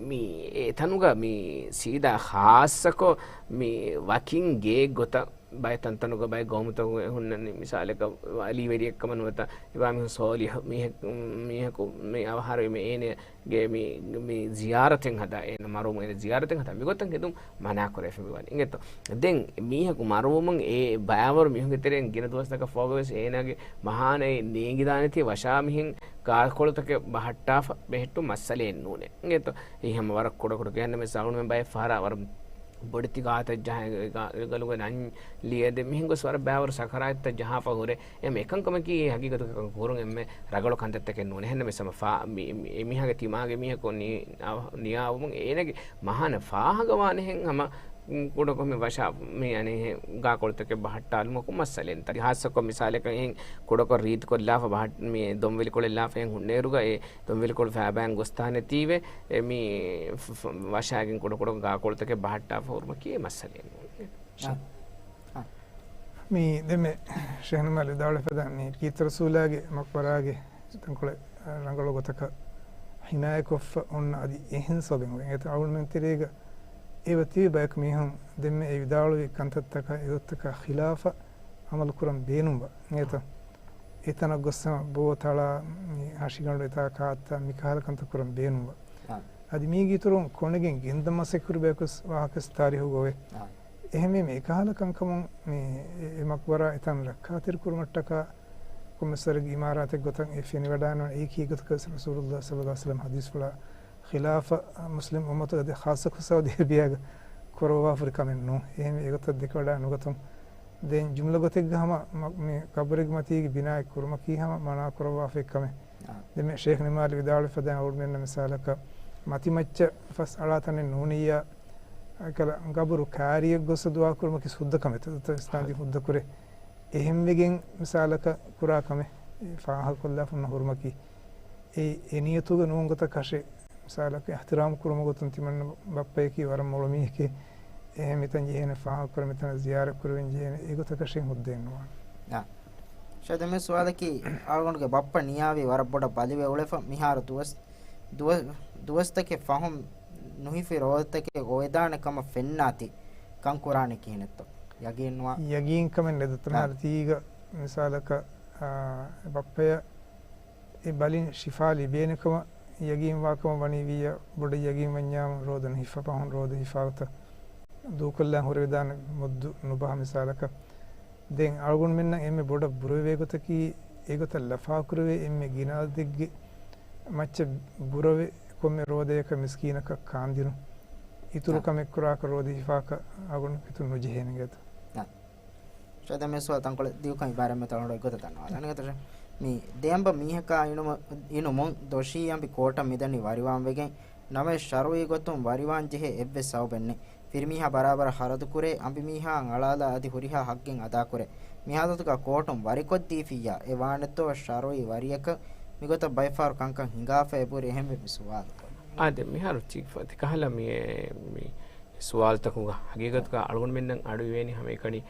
މި އެ ތަނުގަ މި ސީދާ ޚާއްޞަކޮށް މި ވަކިން ގެއެއް ގޮތަށް ބައެއް ތަންތަނުގަ ބައެއް ގައުމުތަކުގަ ހުންނަނީ މިސާލަކަށް ވަލީވެރިއެއްކަމަށް ނުވަތަ އެބާ މީހުން ޞާލިޙު މީހަކު، މީހަކު މި އަވަހާރަވީމަ އޭނަ ގެ މި، މި ޒިޔާރަތެއް ހަދާ، އޭނަ މަރުވުމުން އޭނަ ޒިޔާރަތެއް ހަދާ، މިގޮތަށް ހެދުން މަނާކުރެވިފަ މިވަނީ. އިނގޭތޯ؟ ދެން މީހަކު މަރުވުމުން އެ ބައިވަރު މީހުންގެ ތެރެއިން ގިނަ ދުވަސްތަކަށް ފޯގަވެސް އޭނާގެ މަހާނައެއް ނޭނގިދާނެތީ ވަށާ މިހެން ގާކޮޅުތަކެއް ބަހައްޓާފަ ބެހެއްޓުން މައްސަލައެއް ނޫނޭ. އިނގޭތޯ؟ އެއީ ހަމަ ވަރަށް ކުޑަކުޑަ ކިޔަން މިސާލުން ބައެއް ފަހަރާ ވަރަށް ބޮޑެތި ގާތައް ޖަހާ، ގަ-، ގަލުގަ ނަން ލިޔެދެ މިހެން ގޮސް ވަރަށް ބައިވަރު ސަކަރާތްތައް ޖަހާފަ ހުރޭ. އެހެން އެކަންކަމަކީ ހަގީގަތުގަ ކަން ކުރުން އެންމެ ރަނގަޅު ކަންތައްތަކެއް ނޫން. އެހެންނަމަވެސް ހަމަ ފާ-، މި-، މި-، އެ މީހާގެ ތިމާގެ މީހަކު ނި-، އަވަ-، ނިޔާވުމުން އޭނަގެ މަހާނަ ފާހަގަވާނެހެން ހަމަ، މް، ކުޑަކޮށް މި ވަށާ މި އަނެއް ގާކޮޅުތަކެއް ބަހައްޓާލުމަކުން މައްސަލައެއް ނެތް. ހާއްސަކޮށް މިސާލަކަށް އެހެން ކުޑަކޮށް ރީތިކޮށްލާފަ ބަހައް-، މި ދޮންވެލިކޮޅެއް ލާފަ އެހެން ހުންނައިރުގަ އެ ދޮންވެލިކޮޅު ފައިބައިން ގޮސް ތާނެތީވެ، އެ މި ފަ-، ފަ-، ވަށާގެން ކުޑަކުޑަ ގާކޮޅުތަކެއް ބަހައްޓާފަ ހުރުމަކީ މައްސަލައެއް ނޫން. އާ. އާ. މި ދެމެ ޝޭޚް ނިމާލް ވިދާޅުވެފަދަ މި ކީރިތި ރަސޫލާގެ މަޤްބަރާގެ ތަންކޮޅެއް ރަނގަޅު ގޮތަކަށް ހިނާޔަކޮށްފަ އޮންނަ އަދި އެހެން ސަބަބެއް އެނގޭތަ އަޅުގަނޑުމެން ތެރޭގަ އެބަ ތިބި ބަޔަކު މީހުން ދެންމެ އެ ވިދާޅުވި ކަންތައްތަކަށް އެގޮތަކަށް ޚިލާފަށް އަމަލު ކުރަން ބޭނުންވާ އެނގޭތަ؟ އެތަނަށް ގޮސް ހަމަ ބޯ ތަޅާ، މި ހަށިގަނޑު އެތާ ކާއްތާ މިކަހަލަ ކަންތައް ކުރަން ބޭނުންވާ. އާ. އަދި މީގެ އިތުރުން ކޮނެގެން ގެންދަން މަސައްކަތް ކުރި ބަޔަކުވެސް ވާހަކަވެސް ތާރީހުގަ އޮވޭ. އާ. އެހެންވީމަ އެކަހަލަ ކަންކަމުން މި އެ، އެ މަޤްބަރާ އެތަން ރައްކާތެރި ކުރުމަށްޓަކާ ކޮންމެސް ވަރެއްގެ އިމާރާތެއް ގޮތަށް އެ ފެނިވަޑާން އެއީ ކީއްވެކަސް ރަސޫލުﷲ ޞައްލަﷲ ޢަލައިހި ވަސައްލަމް ޙަދީޘްފުޅާ ޚިލާފަށް މުސްލިމް އުއްމަތުގަ އަދި ޚާއްޞަކޮށް ސައުދީ އަރަބިޔާގަ ކުރައްވާފަ ހުރި ކަމެއް ނޫން. އެހެންވެ އެގޮތަށް ދެކެވަޑާ ނުގަތުން. ދެން ޖުމްލަ ގޮތެއްގަ ހަމަ މަ-، މި ޤަބުރެއްގެ މަތީގެ ބިނާއެއް ކުރުމަކީ ހަމަ މަނާ ކުރައްވާފައި ކަމެއް. އާ. ދެންމެ ޝޭޚް ނިމާލް ވިދާޅުވެފަދަ އަޅުގަނޑުމެންނަށް މިސާލަކަށް މަތިމައްޗަށް ފަސް އަޅާ ތަނެއް ނޫނިއްޔާ، އެކަލަ ޤަބުރު ކާރިއަށް ގޮސް ދުޢާ ކުރުމަކީ ހުއްދަ ކަމެއް. ތަ-، ތަ-، އިސްލާމް ދީން ހުއްދަ ކުރޭ. އެހެންވެގެން މިސާލަކަށް ކުރާ ކަމެއް ފާހަގަކޮށްލާފަ ހުންނަ ހުރުމަކީ އެ، އެ ނިޔަތުގަ ނޫން ގޮތަށް ކަށެއް މިސާލަކަށް އިޙްތިރާމް ކުރުމުގެ ގޮތުން ތިމަންނަ ބައްޕަޔަކީ ވަރަށް މޮޅު މީހެކޭ، އެހެން މިތަން ޖެހޭނެ ފާހަގަކުރަން މިތަނަށް ޒިޔާރަތް ކުރެވެން ޖެހޭނެ އެގޮތަކަށެއް ހުއްދައެއް ނުވާނެ. އާ. ޝައިދަ މި ސުވާލަކީ އަޅުގަނޑުގެ ބައްޕަ ނިޔާވީ ވަރަށް ބޮޑަށް ބަލިވެ އުޅެފަ މިހާރު ދުވަސް-، ދުވަ-، ދުވަސްތަކެއް ފަހުން ނުހިފި ރޯދަތަކެއް އޮވެދާނެ ކަމަށް ފެންނާތީ ކަން ކުރާނެ ކިހިނެއްތޯ؟ ޔަގީން ނުވާ. ޔަގީން ކަމެއް ނެތް ދޯ. އާ. މިހާރު ތީގަ މިސާލަކަށް، އާ، ބައްޕަޔަށް އެ ބަލިން ޝިފާ ލިބޭނެ ކަމަށް ޔަގީންވާ ކަމަށް ވަނީ ވިއްޔަ ބޮޑަށް ޔަގީން ވަންޏާމު ރޯދަ ނުހިފަ ފަހުން ރޯދަ ހިފާ ގޮތަށް ދޫކޮށްލާން ހުރެވިދާނެ މުއްދު ނުބަހަ މިސާލަކަށް. ދެން އަޅުގަނޑުމެންނަށް އެންމެ ބޮޑަށް ބުރަވެވޭ ގޮތަކީ އެގޮތަށް ލަފާކުރެވޭ އެންމެ ގިނަ އަދަދެއްގެ މައްޗަށް ބުރަވެ ކޮންމެ ރޯދަޔަކަށް މިސްކީނަކަށް ކާންދިނުން. އިތުރު އާ. ކަމެއް ކުރާކަށް ރޯދަ ހިފާކަށް އަޅުގަނޑު ހިތުން ނުޖެހޭނެ ގެތަ؟ އާ. ޝައިދަ މި ސުވާލު ތަންކޮޅެއް ދިގުކަން އިބާރާތް މިތަނުން އޮތް ގޮތަށް ދަންނަވާލަން. އަނެއް ގޮތަށް މި ދެއަނބަ މީހަކާ އިނުމަ-، އިނުމުން ދޮށީ އަނބި ކޯޓަށް މިދަނީ ވަރިވާންވެގެން. ނަމަވެސް ޝަރުޢީ ގޮތުން ވަރިވާން ޖެހޭ އެއްވެސް ސަބަބެއް ނެތް. ފިރިމީހާ ބަރާބަރަށް ޚަރަދުކުރޭ، އަނބިމީހާއަށް އަޅާލާ އަދި ހުރިހާ ޙައްޤެއް އަދާކުރޭ. މި ޙާލަތުގަ ކޯޓުން ވަރިކޮށްދީފިއްޔާ އެ ވާނެތޯ ޝަރުޢީ ވަރިއަކަށް؟ މިގޮތަށް ބައެއްފަހަރު ކަންކަން ހިނގާފަ އެބަހުރި. އެހެންވެ މި ސުވާލު ކޮށްލަން. އާދެ، މިހާރު ތި ފަ-، ތި ކަހަލަ މި، މި ސުވާލުތަކުގަ ހަގީގަތުގަ އަޅުގަނޑުމެންނަށް އަޑު އިވޭނީ ހަމައެކަނި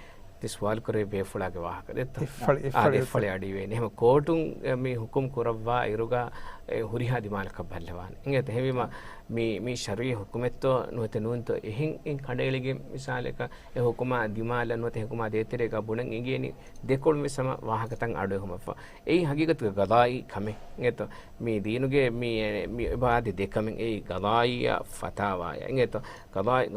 ތި ސުވާލު ކުރެވި ބޭފުޅާގެ ވާހަކަ ދެއްތޯ؟ އެއްފަޅި، އާ، އެއްފަޅި، އެއްފަޅި އެއްފަޅި. އަޑު އިވޭނީ. ހަމަ ކޯޓުން އެ، މި ހުކުމް ކުރައްވާ އިރުގަ އެ، ހުރިހާ ދިމާލަކަށް ބައްލަވާނެ. އިނގޭތަ ހެވީމަ މި، މި ޝަރުއީ ހުކުމެއްތޯ ނުވަތަ ނޫންތޯ އެހެން އިން ކަނޑައެޅިގެން މިސާލަކަށް އެ ހުކުމާ ދިމާލަށް ނުވަތަ ހުކުމާ ދޭތެރޭގަ ބުނަން އެނގޭނީ ދެކޮޅުން ވެސް ހަމަ ވާހަކަތައް އަޑުއެހުމަށްފަ. އެއީ ހަގީގަތުގެ ގަޟާއީ ކަމެއް. އިނގޭތޯ؟ މި ދީނުގެ މި، މި އިބާދި ދެކަމެއް އެއީ ގަޟާއީއާ ފަތާވާޔާ. އިނގޭތޯ؟ ގަޟާ-،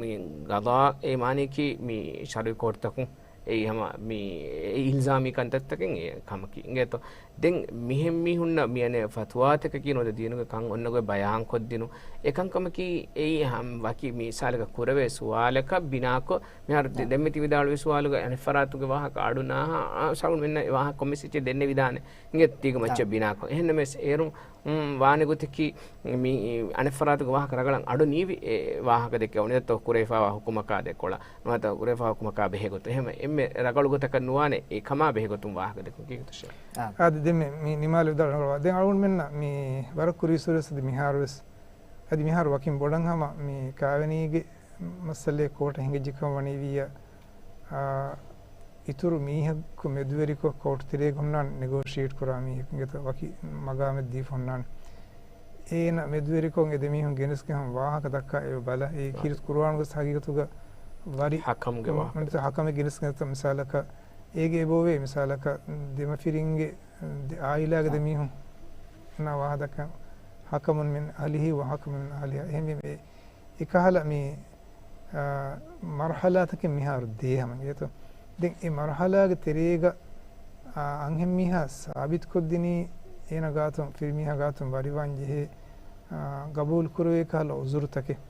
މި ގަޟާ އޭ މާނަޔަކީ މި ޝަރުއީ ކޯޓުތަކުން އެއީ ހަމަ މި އިލްޒާމީ ކަންތައްތަކެއް އެ ކަމަކީ. އިނގޭތޯ؟ ދެން މިހެން މީހުންނަށް މި އަނެއް ފަތުވާތަކަކީ ނުވަތަ ދީނުގެ ކަން އޮންނަ ގޮތް ބަޔާންކޮށްދިނުން. އެކަންކަމަކީ އެއީ ހަމަ ވަކި މި ސާލަކަށް ކުރެވޭ ސުވާލަކަށް ބިނާކޮށް، މިހާރު ދެ-، ދެންމެ ތި ވިދާޅުވި ސުވާލުގަ އަނެއް ފަރާތުގެ ވާހަކަ އަޑު ނާހާ، އާ، ސަޅުން މެންނަށް ވާހަކަ ކޮންމެސް އެއްޗެއް ދެންނެވިދާނެ. އިނގޭ ތީގަ މައްޗަށް ބިނާކޮށް. އެހެންނަމަވެސް އޭރުން ވާނެ ގޮތަކީ މި އަނެއް ފަރާތުގެ ވާހަކަ ރަނގަޅަށް އަޑު ނީވި އެ ވާހަކަ ދެކެ އޮނިދަތޯ ކުރެވިފާވާ ހުކުމަކާ ދެކޮޅަށް ނުވަތަ ކުރެވިފާ ހުކުމަކާ ބެހޭ ގޮތުން. އެހެން އެންމެ ރަނގަޅު ގޮތަކަށް ނުވާނެ އެ ކަމާ ބެހޭ ގޮތުން ވާހަކަ ދެކުން. ކީކުތަ ޝޭޚް؟ އާދެ، ދެން މި، މި ނިމާލެ ވިދާޅު ދެން އަޅުގަނޑުމެންނަށް މި ވަރަށް ކުރީ ސުރެސް އަދި މިހާރުވެސް، އަދި މިހާރު ވަކިން ބޮޑަށް ހަމަ މި ކާވެނީގެ މައްސަލައެއް ކޯޓަށް ހިނގައްޖެކަން ވަނީވިއްޔާ، އާ، އިތުރު މީހަކު މެދުވެރިކޮށް ކޯޓު ތެރޭގަ ހުންނާނެ ނެގޯޝިއޭޓް ކުރާ މީހަކު އިނގޭތަ ވަކި މަގާމެއް ދީފަ ހުންނާނެ. އޭނަ މެދުވެރިކޮށް އެ ދެމީހުން ގެނެސްގެން ހަމަ ވާހަކަ ދައްކާ އެބަ ބަލަ، އެ ކީރިތި ޤުރުއާނުގެ ހަގީގަތުގަ ވަރި ހަކަމުގެ ވާހަކަ. ހަކަމެއް ގެނެސްގެން މިސާލަކަށް އޭގެ އެބައޮވޭ މިސާލަކަށް ދެމަފިރިންގެ އާއިލާގެ ދެމީހުން ނާ ވާހަކަ ދައްކަން ހަކަމުން މިން އަހްލިހި ވަ ހަކަމުން މިން އަހްލިހާ. އެހެންވީމަ އެ އެކަހަލަ މި، އާ، މަރުހަލާތަކެއް މިހާރު ދޭ ހަމަ އިނގޭތޯ. ދެން އެ މަރުހަލާގެ ތެރޭގަ، އާ، އަންހެންމީހާ ސާބިތުކޮށްދިނީ އޭނަ ގާތުން ފިރިމީހާ ގާތުން ވަރިވާން ޖެހޭ، އާ، ގަބޫލު ކުރެވޭ ކަހަލަ އުޒުރުތަކެއް.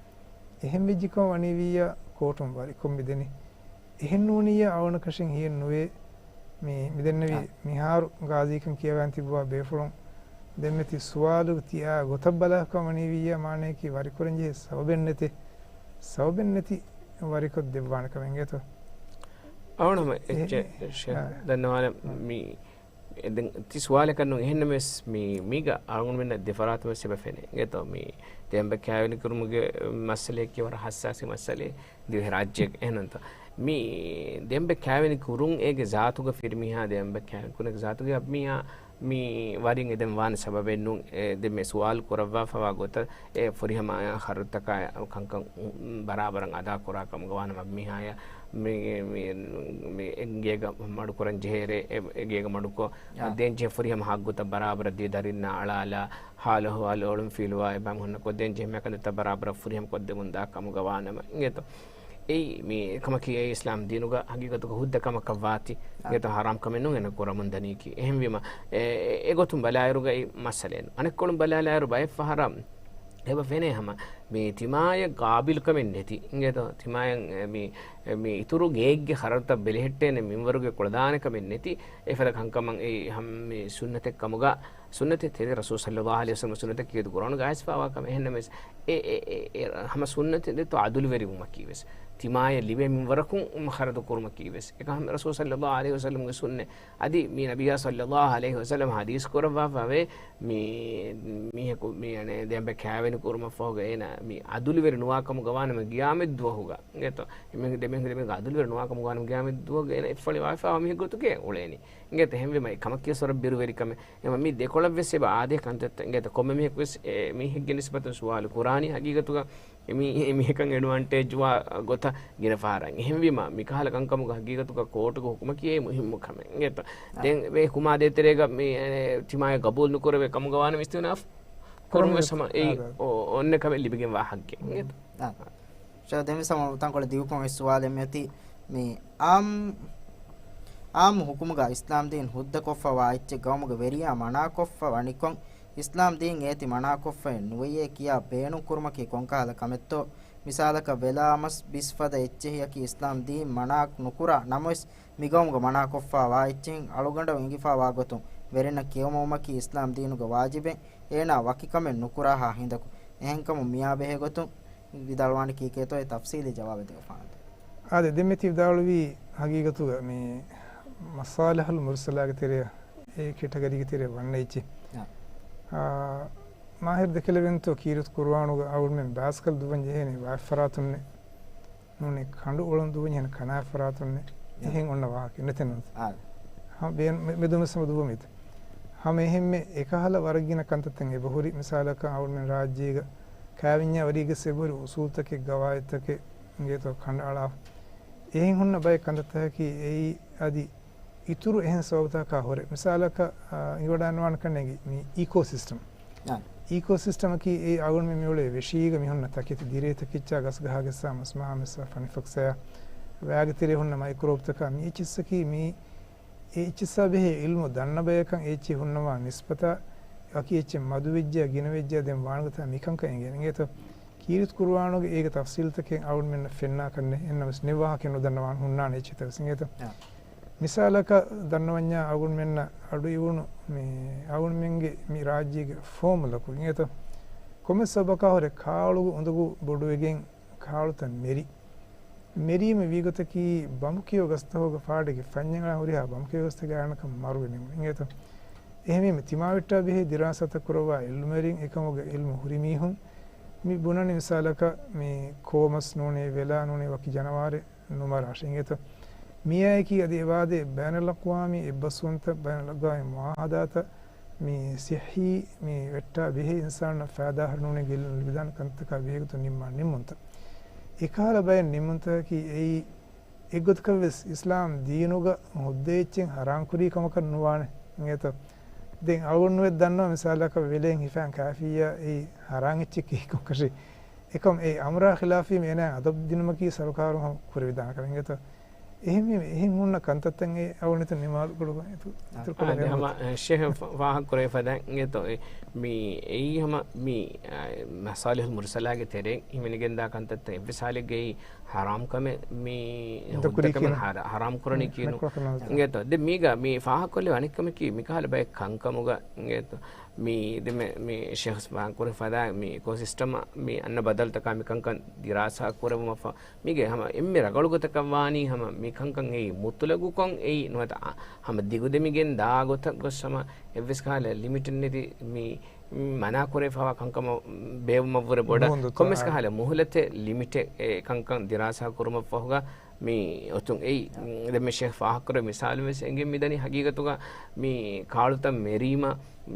އެހެން ވެއްޖިކަން ވަނީވިއްޔާ ކޯޓުން ވަރިކޮށް މިދެނީ. އެހެން ނޫނިއްޔާ އަޅުގަނޑަކަށެއް ހިޔެއް ނުވޭ. މި، މިދެންނެވި އާ. މިހާރު ގާޒީކަން ކިޔަވާން ތިއްބަވާ ބޭފުޅުން ދެންމެ ތި ސުވާލު ތިޔާ ގޮތަށް ބަލާކަށް ވަނީވިއްޔާ މާނަޔަކީ ވަރިކުރަންޖެހޭ ސަބަބެއް ނެތޭ. ސަބަބެއް ނެތި ވަރިކޮށް ދެއްވާނެ ކަމެއް އިނގޭތޯ؟ އަވަނަމަ އެ-، އެއްޗެއް އެ-، ޝޭޚް އާ. ދަންނަވާނެ މި އެ ދެން ތި ސުވާލަކަށް ނޫން. އެހެންނަމަވެސް މި، މީގަ އަޅުގަނޑުމެންނަށް ދެފަރާތުން ވެސް އެބަ ފެނޭ. އިނގޭތޯ މި ދެއަނބެއް ކާވެނި ކުރުމުގެ މައްސަލަޔަކީ ވަރަށް ހައްސާސީ މައްސަލައެއް ދިވެހިރާއްޖޭގެ. އެހެންނޫންތޯ؟ މި ދެއަނބެއް ކާވެނި ކުރުން އޭގެ ޒާތުގަ ފިރިމީހާ ދެއަނބެއް ކާވެނި ކުރުނެގެ ޒާތުގަ މީހާ މި ވަރިން އެދެން ވާނެ ސަބަބެއް ނޫން. އެ ދެން މި ސުވާލު ކުރައްވާފަވާ ގޮތަށް އެ ފުރިހަމަ ޚަރަދުތަކާ ކަންކަން ބަރާބަރަށް އަދާ ކުރާ ކަމުގަ ވާނަމަ މީހާޔަށް މި، މި، މި އެނގޭގަ މަޑުކުރަން ޖެހޭރޭ، އެ، އެ ގޭގަ މަޑުކޮށް، އާ. ދޭން ޖެހޭ ފުރިހަމަ ހައްގުތައް ބަރާބަރަށް ދީ ދަރިންނާ އަޅާލާ، ހާލު އަހުވާލު އޮޅުން ފީލުވާ އެބަ ހުންނަ ކޮށް ދޭން ޖެހޭ މި ކަންތައްތައް ބަރާބަރަށް ފުރިހަމަ ކޮށްދެމުން ދާ ކަމުގަ ވާނަމަ އިނގޭތޯ. އެއީ މި ކަމަކީ އެ އިސްލާމް ދީނުގަ ހަގީގަތުގަ ހުއްދަ ކަމަކަށް ވާތީ. އާ. އިނގޭތޯ ހަރާމް ކަމެއް ނޫން އޭނަ ކުރަމުން ދަނީކީ. އެހެންވީމަ، އެ، އެ، އެގޮތުން ބަލާއިރުގައި މައްސަލައެއް ނޫން. އަނެއްކޮޅުން ބަލާލާއިރު ބައެއް ފަހަރަށް އެބަ ފެނޭ ހަމަ މި ތިމާޔަށް ގާބިލުކަމެއް ނެތި. އިނގޭތޯ ތިމާޔަށް، އެ، މި، އެ، މި އިތުރު ގެއެއްގެ ޚަރަދުތައް ބެލެހެއްޓޭނެ މިންވަރުގެ ކުޅަދާނެ ކަމެއް ނެތި. އެފަދަ ކަންކަމަށް އެ ހަމަ މި ސުންނަތެއް ކަމުގަ، ސުންނަތެއް ތެރޭ ރަސޫލު ޞައްލައްލާހު ޢަލައިހި ވަސައްލަމް ސުންނަތަކީ ކުރުއާނުގަ އައިސްފަވާ ކަމެއް. އެހެންނަމަވެސް އެ، އެ، އެ، އެ، ހަމަ ސުންނަތެއް ދެއްތޯ އަދުލުވެރިވުމަކީ ވެސް، ތިމާޔަށް ލިބޭ މިންވަރަކުން ޚަރަދު ކުރުމަކީ ވެސް އެކަހަމެ ރަސޫލު ޞައްލައްލާހު ޢަލައިހި ވަސައްލަމްގެ ސުންނަތް. އަދި މި ނަބިއްޔާ ޞައްލައްލާހު ޢަލައިހި ވަސައްލަމް ޙަދީޘް ކުރައްވާފަވޭ، މި، މީހަކު މި އަނެއް ދެއަނބެއް ކާވެނި ކުރުމަށްފަހުގަ އޭނަ މި އަދުލުވެރި ނުވާ ކަމުގަ ވާނަމަ ގިޔާމަތް ދުވަހުގަ އިނގޭތޯ، އެމީހުން ދެމީހުން ދެމީހުން އަދުލުވެރި ނުވާ ކަމުގަ ވާނަމަ ގިޔާމަތް ދުވަހުގަ އޭނަ އެއްފަޅި ވާފާވާ މީހެއް ގޮތުގަ އުޅޭނީ. އިނގޭތޯ އެހެންވީމަ އެ ކަމަކީ ވެސް ވަރަށް ބިރުވެރި ކަމެއް. އެމަ މި ދެކޮޅަށް ވެސް އެބަ އާދޭ ކަންތައްތައް. އިނގޭތޯ ކޮންމެ މީހަކު ވެސް އެ މީހެއްގެ ނިސްބަތުން ސުވާލު ކުރާނީ ހަގީގަތުގަ އެ މީ-، އެ މީހަކަށް އެޑްވާންޓޭޖް ވާ ގޮތަށް ގިނަ ފަހަރަށް. އެހެންވީމަ، މިކަހަލަ ކަންކަމުގަ ހަގީގަތުގަ ކޯޓުގެ ހުކުމަކީ އެއީ މުހިއްމު ކަމެއް. އިނގޭތޯ؟ އާ. ދެން ވެ ހުކުމާ ދޭތެރޭގަ މި، އެ، ތިމާޔަށް ގަބޫލު ނުކުރެވޭ ކަމުގަ ވާނަމަ އިސްތިއުނާފް ކުރުން ވެސް ހަމަ އެއީ އާ، އާ. އޮ-، އޮންނަ ކަމެއް ލިބިގެން ވާ ހައްގެއް. އިނގޭތޯ؟ އާ. ޝޭޚް ދެން ވެސް ހަމަ ތަންކޮޅެއް ދިގުކޮށް އެއް ސުވާލެއް މިއޮތީ މި އާއްމު، އާއްމު ހުކުމުގަ އިސްލާމްދީން ހުއްދަކޮށްފަވާ އެއްޗެއް ގައުމުގެ ވެރިޔާ މަނާކޮށްފަ ވަނިކޮށް، އިސްލާމް ދީން އޭތި މަނާކޮށްފައެއް ނުވެޔޭ ކިޔާ ބޭނުން ކުރުމަކީ ކޮންކަހަލަ ކަމެއްތޯ؟ މިސާލަކަށް ވެލާ މަސް ބިސް ފަދަ އެއްޗެހިއަކީ އިސްލާމް ދީން މަނާ ނުކުރާ ނަމަވެސް، މިގައުމުގަ މަނާކޮށްފާ ވާ އެއްޗެހިން އަޅުގަނޑަށް އެނގިފާ ވާ ގޮތުން ވެރިންނަށް ކިޔެވުމަކީ އިސްލާމް ދީނުގެ ވާޖިބެއް، އޭނާ ވަކި ކަމެއް ނުކުރާހާ ހިނދަކު. އެހެންކަމުން މިއާ ބެހޭ ގޮތުން ވިދާޅުވާނެ ކީކޭތޯ އެ ތަފްސީލީ ޖަވާބެއް ދެއްވާނެތޯ؟ އާދެ، ދެންމެ ތި ވިދާޅުވީ ހަގީގަތުގަ މި މަޞާލިޙުލް މުރްސަލާގެ ތެރެއަށް، އެ ކެޓަގަރީގެ ތެރެއަށް ވަންނަ އެއްޗެއް. އާ. އާ، މާހިރު ދެކެލެވެންތޯ ކީރިތި ޤުރުއާނުގަ އަޅުގަނޑުމެން ބާސްކަލް ދުއްވަން ޖެހޭނީ ވާތްފަރާތުންނޭ. ނޫނީ ކަނޑު އުޅުން ދުވަންޏެހެން ކަނާ ފަރާތުންނެއް. އެހެން އޮންނަ ވާހަކަ ނެތެއް ނޫންތަ؟ އާ. ހަމަ ބޭން-، މެ-، މެދުމަސް ހަމަ ދުވަމީތަ؟ ހަމަ އެހެންމެ އެކަހަލަ ވަރަށް ގިނަ ކަންތައްތައް އެބަހުރި. މިސާލަކަށް އަޅުމެން ރާއްޖޭގަ ކާވެންޏާ ވަރީގަސް އެބަހުރި އުސޫލުތަކެއް، ގަވާއިދުތަކެއް އިނގޭތޯ ކަނޑައަޅާފަ. އެހެން ހުންނަ ބައެއް ކަންތައްތަކަކީ އެއީ އަދި އިތުރު އެހެން ސަބަބުތަކާ ހުރެ. މިސާލަކަށް، އާ، އިނގިވަޑާންވާނެ ކަންނޭނގެ މި އީކޯ ސިސްޓަމް. އާ. އީކޯ ސިސްޓަމަކީ އެއީ އަޅުގަނޑުމެން މިއުޅޭ ވެށީގަ މި ހުންނަ ތަކެތި ދިރޭ ތަކެއްޗާ ގަސްގަހާގެއްސާ މަސްމަހާމެއްސާ ފަނިފަކްސަޔާ ވައިގެ ތެރޭ ހުންނަ މައިކްރޯބްތަކާ މި އެއްޗިއްސަކީ މި އެ އެއްޗިއްސާ ބެހޭ އިލްމު ދަންނަ ބަޔަކަށް އެ އެއްޗިހި ހުންނަވާ ނިސްބަތާ ވަކި އެއްޗެއް މަދުވެއްޖެޔާ ގިނަވެއްޖެޔާ ދެން ވާނެ ގޮތާ މިކަންކަން އެނގޭނެ. އިނގޭތޯ؟ ކީރިތި ޤުރުއާނުގެ އޭގެ ތަފްސީލްތަކެއް އަޅުގަނޑުމެންނަށް ފެންނާކަށް ނެތް. އެހެންނަމަވެސް ނެތް ވާހަކައެއް ނުދަންނަވާނެ ހުންނާނެ އެއްޗެއްތައް ވެސް. އިނގޭތޯ؟ އާ. މިސާލަކަށް ދަންނަވަންޏާ އަޅުގަނޑުމެންނަށް އަޑުއިވުނު މި އަޅުގަނޑުމެންގެ މި ރާއްޖޭގެ ފޯމުލަކު އިނގޭތޯ؟ ކޮންމެ ސަބަބަކާ ހުރެ ކާޅުގެ އުނދަގޫ ބޮޑުވެގެން ކާޅުތައް މެރި. މެރީމަ ވީގޮތަކީ ބަނބުކިޔޯ ގަސްތަކުގެ ފާޑެއްގެ ފަންޏެއް އަޅާ ހުރިހާ ބަނބުކިޔޯ ގަސްތަކެއް އަޅާނެކަން މަރުވެ ނިމުނު. އިނގޭތޯ؟ އެހެންވީމަ ތިމާވެއްޓާ ބެހޭ ދިރާސާތައް ކުރައްވާ އިލްމުވެރިން އެކަމުގެ އިލްމު ހުރި މީހުން މި ބުނަނީ މިސާލަކަށް މި ކޯމަސް ނޫނޭ، ވެލާ ނޫނޭ، ވަކި ޖަނަވާރެއް ނުމަރާށޭ. އިނގޭތޯ؟ މިއާއެކީ އަދި އެވާދޭ ބައިނަލްއަޤްވާމީ އެއްބަސްވުންތައް، ބައިނަލްއަޤްވާމީ މުޢާހަދާތައް، މި ޞިއްޙީ މި ވެއްޓާ ބެހޭ އިންސާނުންނަށް ފައިދާ ހުރި ނޫނޭ ގެއްލުން ލިބިދާނެ ކަންތަކާ ބެހޭގޮތުން ނިންމާ ނިންމުންތައް. އެކަހަލަ ބައެއް ނިންމުންތަކަކީ އެއީ އެއްގޮތަކަށްވެސް އިސްލާމް ދީނުގަ ހުއްދައެއްޗެއް ހަރާންކުރީ ކަމަކަށް ނުވާނެ. އިނގޭތޯ؟ ދެން އަޅުގަނޑުވެސް ދަންނަވާ މިސާލަކަށް ވެލޭން ހިފާން ކާފިއްޔާ އެއީ ހަރާން އެއްޗެއް ކީކަންކަށި. އެކަމް އެ އަމުރާ ޚިލާފީ އޭނާ އަދަބު ދިނުމަކީ ސަރުކާރުން ހަމަ ކުރެވިދާނެ ކަމެއް. އިނގޭތޯ؟ އެހެންވީމަ، އެހެން ހުންނަ ކަންތައްތައް އެ އަޅުގަނޑު ނިމާލު ގޮޅުގަ އިތު-، އިތުރު ކޮށް އާ، ދެ ހަމަ، އެ، ޝޭހް ފަ-، ފާހަގަ ކުރެވި ފަދައިން އިނގޭތޯ؟ އެ، މި، އެއީ ހަމަ މި، އާ، މަޞާލިޙުލް މުރްސަލާގެ ތެރެއިން ހިމެނިގެންދާ ކަންތައްތައް އެއްވެސް ހާލެއްގައި ހަރާމް ކަމެއް މި ހުއްދަ ކުރީ ހުއްދަ ކަމެއް ކިޔުން. ހަރާ-، ހަރާމް ކުރަނީ ކިޔުނު. އިނގޭތޯ؟ ދެ މީގަ މި ފާހަގަކޮށްލެވޭ އަނެއްކަމަކީ މިކަހަލަ ބައެއް ކަންކަމުގަ އިނގޭތޯ؟ މި ދެ މެ-، މި ޝޭހް ފާހަގަކުރެ ފަދަ މި އިކޯސިސްޓަމަށް މި އަންނަ ބަދަލުތަކާ މި ކަންކަން ދިރާސާ ކުރެވުމަށްފަ މީގެ ހަމަ އެންމެ ރަގަޅު ގޮތަކަށް ވާނީ ހަމަ މި ކަންކަން އެއީ މުތުލަގުކޮށް އެއީ ނުވަތަ އަ-، ހަމަ ދިގުދެމިގެން ދާ ގޮތަށް ގޮސް ހަމަ އެއްވެސް ކަހަލަ ލިމިޓެއް ނެތި މި، މި މަނާ ކުރެވިފައިވާ ކަންކަމަށް ބޭއްވުމަށްވުރެ ބޮޑަށް ނޫން ދޯ. ކޮންމެސް އާ. ކަހަލަ މުހުލަތެއް ލިމިޓެއް އެ ކަންކަން ދިރާސާ ކުރުމަށްފަހުގަ މި އޮތުން އެއީ. ދެން މި ޝޭހް ފާހަގަކުރެއްވި މިސާލު ވެސް އެނގެން މިދަނީ ހަގީގަތުގަ މި ކާޅުތައް މެރީމަ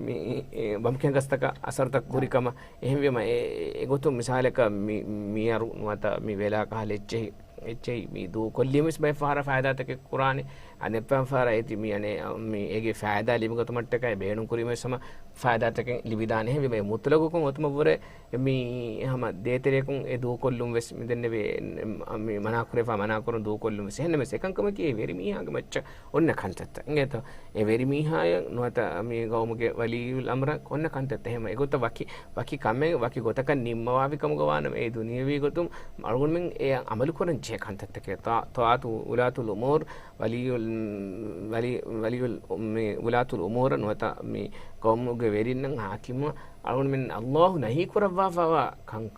މި، އެ، ބަނބުކިޔާ ގަސްތަކަށް އަސަރުތައް ކުރި ކަމަށް. އެހެންވީމަ އެ، އެ، އެގޮތުން މިސާލަކަށް މި، މިއަރު ނުވަތަ މި ވެލާ ކަހަލަ އެއްޗެހި، އެއްޗެހި މި ދޫކޮށްލީމަ ވެސް ބައެއް ފަހަރަށް ފައިދާތަކެއް ކުރާނެ. އަނެއް ފަހަރަށް އޭތި މި އަނެއް، މި އޭގެ ފައިދާ ލިބިގަތުމަށްޓަކައި ބޭނުން ކުރީމަ ވެސް ހަމަ ފައިދާތަކެއް ލިބިދާނެ. އެހެންވީމަ އެ މުތުލަގުކޮށް އޮތުމަށްވުރެ މި ހަމަ ދޭތެރެއަކުން އެ ދޫކޮށްލުން ވެސް މިދެންނެވި މި މަނާކުރެފަ، މަނާކުރުން ދޫކޮށްލުން ވެސް. އެހެންނަމަވެސް އެކަންކަމަކީ ވެރިމީހާގެ މައްޗަށް އޮންނަ ކަންތައްތައް. އިނގޭތޯ؟ އެ ވެރިމީހާޔަށް ނުވަތަ މި ގައުމުގެ ވަލިއްޔުލް އަމްރަށް އޮންނަ ކަންތައްތައް. އެހެން އެގޮތަށް ވަކި، ވަކި ކަމެއް ވަކި ގޮތަކަށް ނިންމަވާފި ކަމުގަ ވާނަމަ އެ ދުނިޔެވީ ގޮތުން އަޅުގަނޑުމެން އެ އަމަލު ކުރަން ޖެހޭ ކަންތައްތަކެއް. ތާ-، ތާއަތު އުލާތުލް އުމޫރު ވަލިއްޔުލް، ވަލި-، ވަލިއްޔުލް އު-، މި އުލާތުލް އުމޫރަށް ނުވަތަ މި ގައުމުގެ ވެރިންނަށް ހާކިމުން އަޅުގަނޑުމެން އައްލާހު ނަހީ ކުރައްވާފައިވާ ކަން-،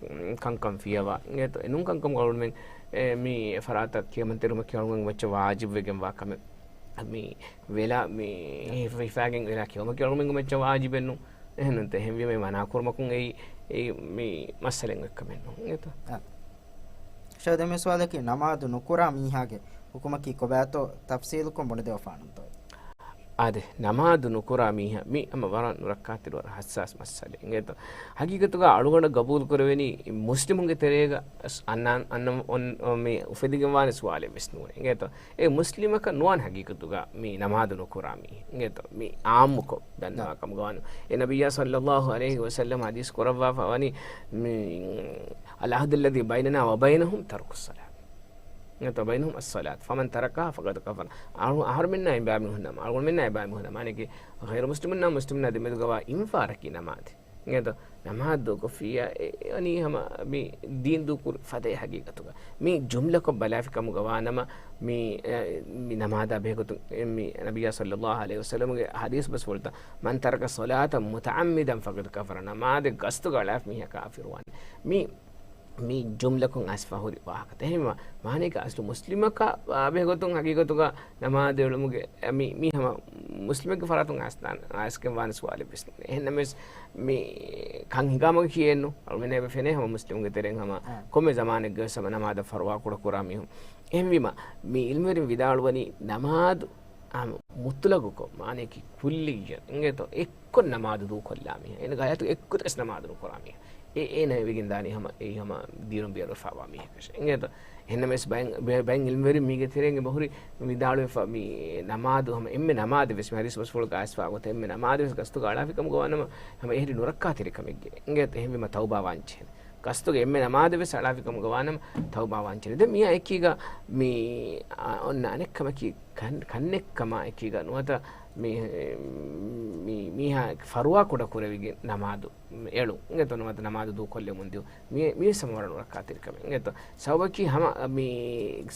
ކަންކަން ފިޔަވާ. އެ ނޫން ކަންކަމުގަ އަޅުގަނޑުމެން، އެ، މި ފަރާތަށް ކިޔަމަންތެރިވުމަކީ އަޅުގަނޑުމެން މައްޗަށް ވާޖިބުވެގެންވާ ކަމެއް. މި ވެލާ މި ހިފަ-، ހިފާގެން ވެލާ ކިޔަވުމަކީ އަޅުގަނޑުމެންގެ މައްޗަށް ވާޖިބެއް ނޫން. އެހެންނޫންތަ؟ އެހެންވީމަ އެ މަނާކުރުމަކުން އެއީ، އެއީ މި މައްސަލައެއް އޮތްކަމެއް ނޫން. އިނގޭތޯ؟ އާ. ޝައިޚް، ދެން މި ސުވާލަކީ ނަމާދު ނުކުރާ މީހާގެ ހުކުމަކީ ކޮބާތޯ؟ ތަފްސީލުކޮށް ބުނެދެވިފާނަންތޯ؟ އާދެ، ނަމާދު ނުކުރާ މީހާ، މި ހަމަ ވަރަށް ނުރައްކާތެރި ވަރަށް ހައްސާސް މައްސަލައެއް. އިނގޭތޯ؟ ހަގީގަތުގަ އަޅުގަނޑަށް ގަބޫލު ކުރެވެނީ މުސްލިމުންގެ ތެރޭގަ އަންނާން، އަންނަ، އޮން، މި އުފެދިގެންވާނެ ސުވާލެއް ވެސް ނޫނޭ. އިނގޭތޯ؟ އެ މުސްލިމަކަށް ނުވާނެ ހަގީގަތުގަ މި ނަމާދު ނުކުރާ މީހެއް. އިނގޭތޯ؟ މި އާއްމުކޮށް ދަންނަވާ ކަމުގަ ވާނު. އެ ނަބިއްޔާ ޞައްލައްލާހު ޢަލައިހި ވަސައްލަމް ޙަދީޘް ކުރައްވާފަ ވަނީ، މި، العهد الذي بيننا وبينهم ترك الصلاة. އިނގޭތޯ؟ بينهم الصلاة. فمن تركها فقد كفر. އަހަރު-، އަހަރުމެންނާ އެބައިމީހުންނާ، އަޅުގަނޑުމެންނާ އެބައިމީހުންނާ، މާނައަކީ ޣައިރު މުސްލިމުންނާ މުސްލިމުންނާ ދެމެދުގަވާ އިންފާރަކީ ނަމާދޭ. އިނގޭތޯ؟ ނަމާދު ދޫކޮށްފިއްޔާ އެ-، އެ-، އަނީ ހަމަ މި ދީން ދޫކުރި ފަދައިން ހަގީގަތުގަ. މި ޖުމްލަކޮށް ބަލާފި ކަމުގަ ވާނަމަ، މި، އެ، މި ނަމާދާ ބެހޭގޮތުން، އެ، މި ނަބިއްޔާ ޞައްލައްލާހު ޢަލައިހި ވަސައްލަމްގެ ޙަދީޘް ބަސްފުޅުތައް، من ترك الصلاة متعمدا فقد كفر، ނަމާދެއް ގަސްތުގަ އަޅާފި މީހާ ކާފިރުވާނެ. މި، މި ޖުމްލަކޮށް އައިސްފަ ހުރި ވާހަކަތައް. އެހެންވީމަ، މާނައަކީ އަސްލު މުސްލިމަކަށް ބެހޭގޮތުން ހަގީގަތުގަ ނަމާދު އެޅުމުގެ، އެ، މި، މި ހަމަ މުސްލިމެއްގެ ފަރާތުން އައިސްދާން، އައިސްގެން ވާނެ ސުވާލެއް ވެސް ނެތް. އެހެންނަމަވެސް މި ކަން ހިނގާމަ ކިޔެއްނު، އަޅުމެން އެބަ ފެނޭ ހަމަ މުސްލިމުންގެ ތެރެއިން ހަމަ އާ. ކޮންމެ ޒަމާނެއްގަވެސް ހަމަ ނަމާދަށް ފަރުވާ ކުޑަކުރާ މީހުން. އެހެންވީމަ، މި އިލްމުވެރިން ވިދާޅުވަނީ ނަމާދު އާ، މުތުލަގުކޮށް، މާނައަކީ ކުއްލިއްޔަތް އިނގޭތޯ، އެއްކޮށް ނަމާދު ދޫކޮށްލާ މީހާ. އޭނަގެ ހަޔާތުގެ އެއްގޮތަށް ނަމާދު ނުކުރާ މީހާ. އެ، އޭނަ ވެގެން ދާނީ ހަމަ، އެއީ ހަމަ ދީނުން ބޭރުވެފައިވާ މީހަކަށް. އިނގޭތޯ؟ އެހެންނަމަވެސް ބައެއް، ބައެއް، ބައެއް އިލްމުވެރިން މީގެ ތެރެއިން އެބަހުރި ވިދާޅުވެފަ، މި ނަމާދު ހަމަ އެންމެ ނަމާދެއް ވެސް، މި ހަދީސް ބަސްފުޅުގަ އައިސްފަ ގޮތަށް އެންމެ ނަމާދެއް ވެސް ގަސްތުގަ އަޅާފި ކަމުގަ ވާނަމަ، ހަމަ އެހެރީ ނުރައްކާތެރިކަމެއްގެ. އިނގޭތޯ؟ އެހެންވީމަ ތައުބާ ވާންޖެހޭނެ. ގަސްތުގެ އެންމެ ނަމާދެއް ވެސް އަޅާފި ކަމުގަ ވާނަމަ ތައުބާ ވާންޖެހޭނެ. ދެން މިއާ އެކީގަ މި، އާ، އޮންނަ އަނެއްކަމަކީ ކަން-، ކަންނެއްކަމާ އެކީގަ ނުވަތަ މި، މި، މީހާ ފަރުވާ ކުޑަ ކުރެވިގެން ނަމާދު އެޅުން. އިނގޭތޯ؟ ނުވަތަ ނަމާދު ދޫކޮށްލެމުން ދިޔުން. މި، މިވެސް ހަމަ ވަރަށް ނުރައްކާތެރިކަމެއް. އިނގޭތޯ؟ ސަބަބަކީ ހަމަ މި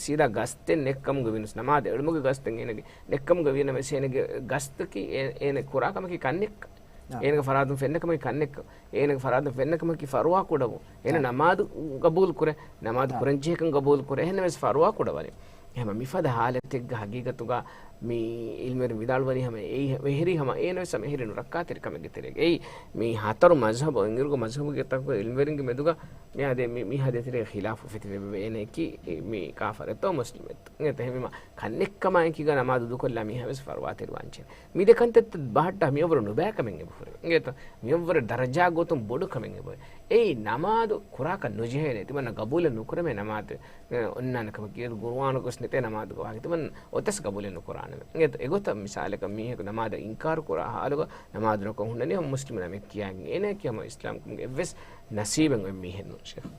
ސީދާ ގަސްތެއް ނެތްކަމުގަ ވިޔަސް، ނަމާދު އެޅުމުގެ ގަސްތެއް އޭނަގެ ނެތްކަމުގަ ވިޔަނަމަވެސް އޭނަގެ ގަސްތަކީ އޭ-، އޭނަ ކުރާ ކަމަކީ ކަންނެއްކަން. އާ. އޭނަގެ ފަރާތުން ފެންނަ ކަމަކީ ކަންނެއްކަން. އޭނަގެ ފަރާތުން ފެންނަ ކަމަކީ ފަރުވާ ކުޑަވުން. އޭނަ އާ. ނަމާދު ގަބޫލު ކުރޭ. ނަމާދު އާ. ކުރަންޖެހޭކަން ގަބޫލު ކުރޭ. އެހެންނަމަވެސް ފަރުވާ ކުޑަވަނީ. އެހެންވީމަ މިފަދަ ހާލަތެއްގަ ހަގީގަތުގަ މި އިލްމުވެރިން ވިދާޅުވަނީ ހަމަ އެއީ އެހެރީ ހަމަ އޭނަވެސް ހަމަ އެހެރީ ނުރައްކާތެރިކަމެއްގެ ތެރޭގަ. އެއީ މި ހަތަރު މަޒްހަބު، އިނގިރުގެ މަޒްހަބުގެ ތަކުގެ އިލްމުވެރިންގެ މެދުގަ މި އާދެ، މި، މި ހާލަތެއް ތެރޭ ޚިލާފު ފެތި ވެ އޭނައަކީ މި ކާފަރެއްތޯ މުސްލިމެއްތޯ. އެހެންވީމަ ކަންނެއްކަމާއެކީގަ ނަމާދު ދޫކޮށްލާ މީހާވެސް ފަރުވާތެރިވާންޖެހޭ. މި ދެ ކަންތައްތައް ބަހައްޓާ މިއަށްވުރެ ނުބައިކަމެއް އެބަހުރޭ. އިނގޭތޯ؟ މިއަށްވުރެ ދަރަޖާ ގޮތުން ބޮޑުކަމެއް އެބަހުރޭ. އެއީ ނަމާދު ކުރާކަށް ނުޖެހޭނެ. ތިމަންނަ ގަބޫލެއް ނުކުރެވޭ ނަމާދު، އެ، އޮންނާނެ ކަމަކީ ގުރުއާނުގަސް ނެތޭ ނަމާދުގެ ވާހަކަ. ތިމަން އޮތަސް ގަބޫލެއް ނުކުރާނެ. އިނގޭތޯ؟ އެގޮތަށް މިސާލަކަށް މީހަކު ނަމާދަށް އިންކާރު ކުރާ ހާލުގަ ނަމާދު ނުކޮށް ހުންނަނީ ހަމަ މުސްލިމު ނަމެއް ކިޔާގެން. އޭނައަކީ ހަމަ އިސްލާމްކަމުގެ އެއްވެސް ނަސީބެއް އޮތް މީހެއް ނޫން ޝޭޚް.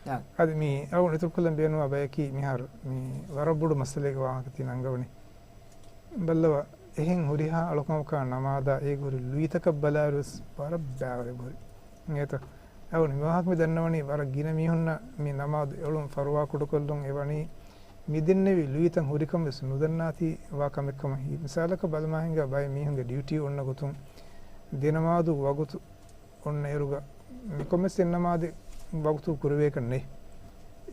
އާ. އަދި މި އަޅުގަނޑު އިތުރުކޮށްލަން ބޭނުންވާ ބަޔަކީ މިހާރު މި ވަރަށް ބޮޑު މައްސަލައެއްގެ ވާހަކަ ތި ނަންގަވަނީ. ބައްލަވާ، އެހެން ހުރިހާ އަޅުކަމަކާ ނަމާދާ އޭގެ ހުރި ލުއިތަކަށް ބަލާއިރުވެސް ވަރަށް ބާވަރެއް ހުރި. އިނގޭތަ؟ އަޅުގަނޑު މި ވާހަކަ މި ދަންނަވަނީ ވަރަށް ގިނަ މީހުންނަށް މި ނަމާދު އެޅުން ފަރުވާ ކުޑަކޮށްލުން އެވަނީ މި ދެންނެވި ލުއިތައް ހުރިކަން ވެސް ނުދަންނާތީ ވާ ކަމެއް ކަމަށް. މިސާލަކަށް ބަލަމާ ހިނގާ ބައެއް މީހުންގެ ޑިއުޓީ އޮންނަ ގޮތުން ދެނަމާދު ވަގުތު އޮންނަ އިރުގަ މިކޮންމެސް ދެން ނަމާދެއް ވަގުތު ކުރެވޭކަށް ނެތް.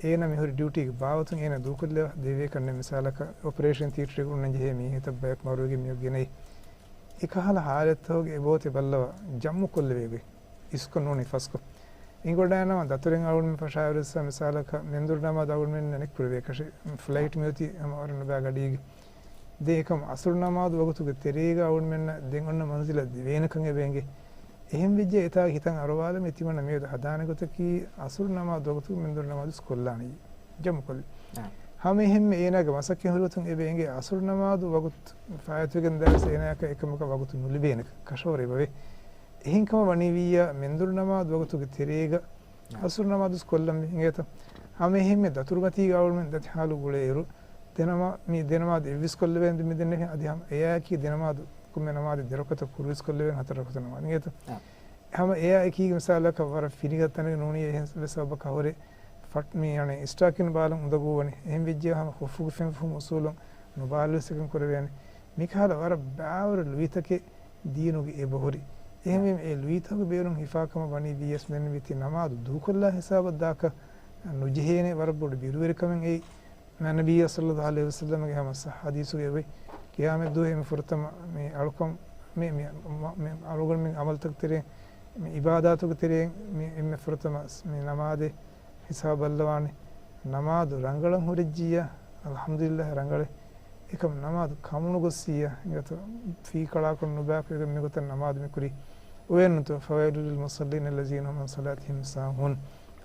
އޭނަ މިހުރި ޑިއުޓީގެ ބާވަތުން އޭނަ ދޫކޮށްލަ ދެވޭކަށް ނެތް. މިސާލަކަށް އޮޕަރޭޝަން ތިއޭޓަރެއްގަ އޮންނަން ޖެހޭ މީހެއްތައް ބަޔަކު މަރުވެގެން މިއޮށް ގެނައީ. އެކަހަލަ ހާލަތްތަކުގެ އެބައޮތޭ ބައްލަވާ ޖަމްއު ކޮށްލެވޭ ގޮތް. އިސްކޮށް ނޫނީ ފަސްކޮށް. އިނގޮޑާނަމަ ދަތުރެއް އަޅުގަނޑުމެން ފަށާއިރު ވެސް މިސާލަކަށް މެންދުރު ނަމާދު އަޅުގަނޑުމެންނަށް ނެތްކުރެވޭކަށެއް. ފްލައިޓް މިއޮތީ ހަމަ ވަރަށް ނުބައި ގަޑީގަ. ދެން އެކަމަ އަސުރު ނަމާދު ވަގުތުގެ ތެރޭގަ އަޅުގަނޑުމެންނަށް ދެން އޮންނަ މަންޒިލަށް ދެވޭނެކަން އެބަ އެނގޭ. އެހެން ވެއްޖެ އެތާ ހިތަށް އަރުވާލަމޭ ތިމަންނަ މިއަދު ހަދާނެ ގޮތަކީ އަސުރު ނަމާދު ވަގުތު މެންދުރު ނަމާދު ކޮށްލާނީ. ޖަމްއުކޮށްލި. އާ. ހަމަ އެހެންމެ އޭނާގެ މަސައްކަތް ހުރިގޮތުން އެބަ އެނގޭ އަސުރު ނަމާދު ވަގުތު ފާއިތުވެގެން ދާވެސް އޭނާއަކަށް އެކަމަކަށް ވަގުތު ނުލިބޭނެ ކަށަވަރު އެބަވޭ. އެހެންކަމަށް ވަނީ ވިއްޔާ މެންދުރު ނަމާދު ވަގުތުގެ ތެރޭގަ އަސުރު ނަމާދުސް ކޮށްލަން ވެ އިނގޭތަ؟ ހަމަ އެހެންމެ ދަތުރުމަތީގަ އަޅުމެން ދަތި ހާލު ގުޅޭއިރު، ދެނަމާ-، މި ދެނަމާދު އެއްވެސް ކޮށްލެވޭނެ މި ދެންނެވި އަދި ހަމަ އެއާއެކީ ދެނަމާދު ކޮންމެ ނަމާދެއް ދެރަކަތަ ކުރުވެސް ކޮށްލެވޭނެ ހަތަރު ރަކަތަ ނަމާދު އިނގޭތަ؟ އާ. ހަމަ އެއާއެކީގެ މިސާލަކަށް ވަރަށް ފިނިގަތް ތަނެއް ނޫނީ އެހެން ވެސް ސަބަބަކަށް ހުރެ ފަޓް މި އަނެއް އިސްޓާކިން ބާލަން އުނދަގޫވަނީ. އެހެން ވެއްޖެ ހަމަ ޚުއްފުގެ ފެންފުހުމް އުސޫލުން ނުބާލުވެސް އެކަން ކުރެވޭނެ. މިކަހަލަ ވަރަށް ބާވަރު ލުއިތަކެއް ދީނުގެ އެބަހުރި. އެހެންވީމަ އެ ލުއިތަކުގެ ބޭރުން ހިފާ ކަމަށް ވަނީ ވީއަސް މެން ވިތި ނަމާދު ދޫކޮށްލާ ހިސާބަށް ދާކަށް ނުޖެހޭނެ ވަރަށް ބޮޑު ބިރުވެރިކަމެއް އެއީ. މާނަބީ ޞައްލައްލާހު ޢަލައިހި ވަސައްލަމަގެ ހަމަ ޞައްޙަ ޙަދީޘުގައި އޮތް، ޤިޔާމަތް ދުވަހު އެންމެ ފުރަތަމަ މި އަޅުކަން މި، މި، މަ-، މި އަޅުގަނޑުމެން ޢަމަލުތަކުގެ ތެރެއިން، މި ޢިބާދާތުގެ ތެރެއިން މި އެންމެ ފުރަތަމަ މި ނަމާދެއް ހިސާބަށް ބައްލަވާނެ. ނަމާދު ރަނގަޅަށް ހުރެއްޖިއްޔާ، އަލްޙަމްދުލިއްލާހް ރަނގަޅޭ. އެކަމް ނަމާދު ކަމުނުގޮއްސިއްޔާ، އިނގޭތޯ، ފީކަޅާކޮށް ނުބައިކޮށް މިގޮތަށް ނަމާދު މި ކުރީ. އޮވެއްނުތޯ، فويل للمصلين الذين هم عن صلاتهم ساهون.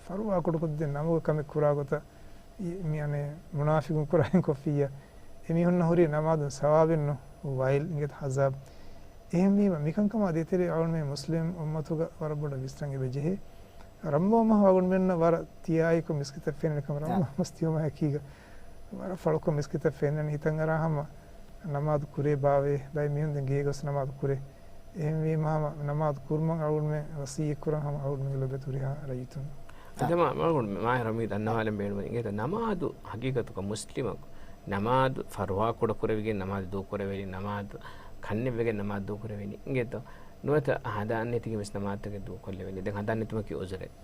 ފަރުވާ ކުޑަކޮށްދޭ ނަމުގަ ކަމެއް ކުރާ ގޮތަށް މި އަނެއް މުނާފިގުން ކުރާ ހެން ކޮށްފިއްޔާ، އެމީހުންނަށް ހުރީ ނަމާދުން ސަވާބެއްނު، ވައިލް އިނގޭތަ ހަޒާބް. އެހެންވީމަ، މިކަންކަމާ ދޭތެރޭ އަޅުންމެ މުސްލިމް އުއްމަތުގަ ވަރަށް ބޮޑަށް ވިސްނަން އެބަ ޖެހޭ. ރަމަޟާން މަހު އަޅުންމެންނަށް ވަރަށް ތިޔާއިކޮށް މިސްކިތަށް ފެންނަނީ ކަމަށް، ރަމަޟާން މަސް ތިޔުމާ އެކީގަ ވަރަށް ފަޅުކޮށް މިސްކިތަށް ފެންނަނީ ހިތަށް އަރާ ހަމަ ނަމާދު ކުރޭ ބާވޭ، ބައެއް މީހުން ދެން ގޭގަސް ނަމާދު ކުރޭ. އެހެންވީމަ ހަމަ ނަމާދު ކުރުމަށް އަޅުގަނޑުމެން ވަޞިއްޔަތް ކުރަން ހަމަ އަޅުގަނޑުމެންގެ ލޮބުވެތި ހުރިހާ ރައްޔިތުން. އެތަމަ އަޅުގަނޑު މާހިރު މީ ދަންނަވާލަން ބޭނުމެއް އިނގޭތަ، ނަމާދު ހަގީގަތުގަ މުސްލިމަކު ނަމާދު ފަރުވާ ކުޑަ ކުރެވިގެން ނަމާދު ދޫކުރެވެނީ، ނަމާދު ކަންނެތްވެގެން ނަމާދު ދޫކުރެވެނީ އިނގޭތޯ؟ ނުވަތަ ހަނދާން ނެތިގެން ވެސް ނަމާދުތަކެއް ދޫކޮށްލެވެނީ. ދެން ހަނދާން ނެތުމަކީ އުޒުރެއް.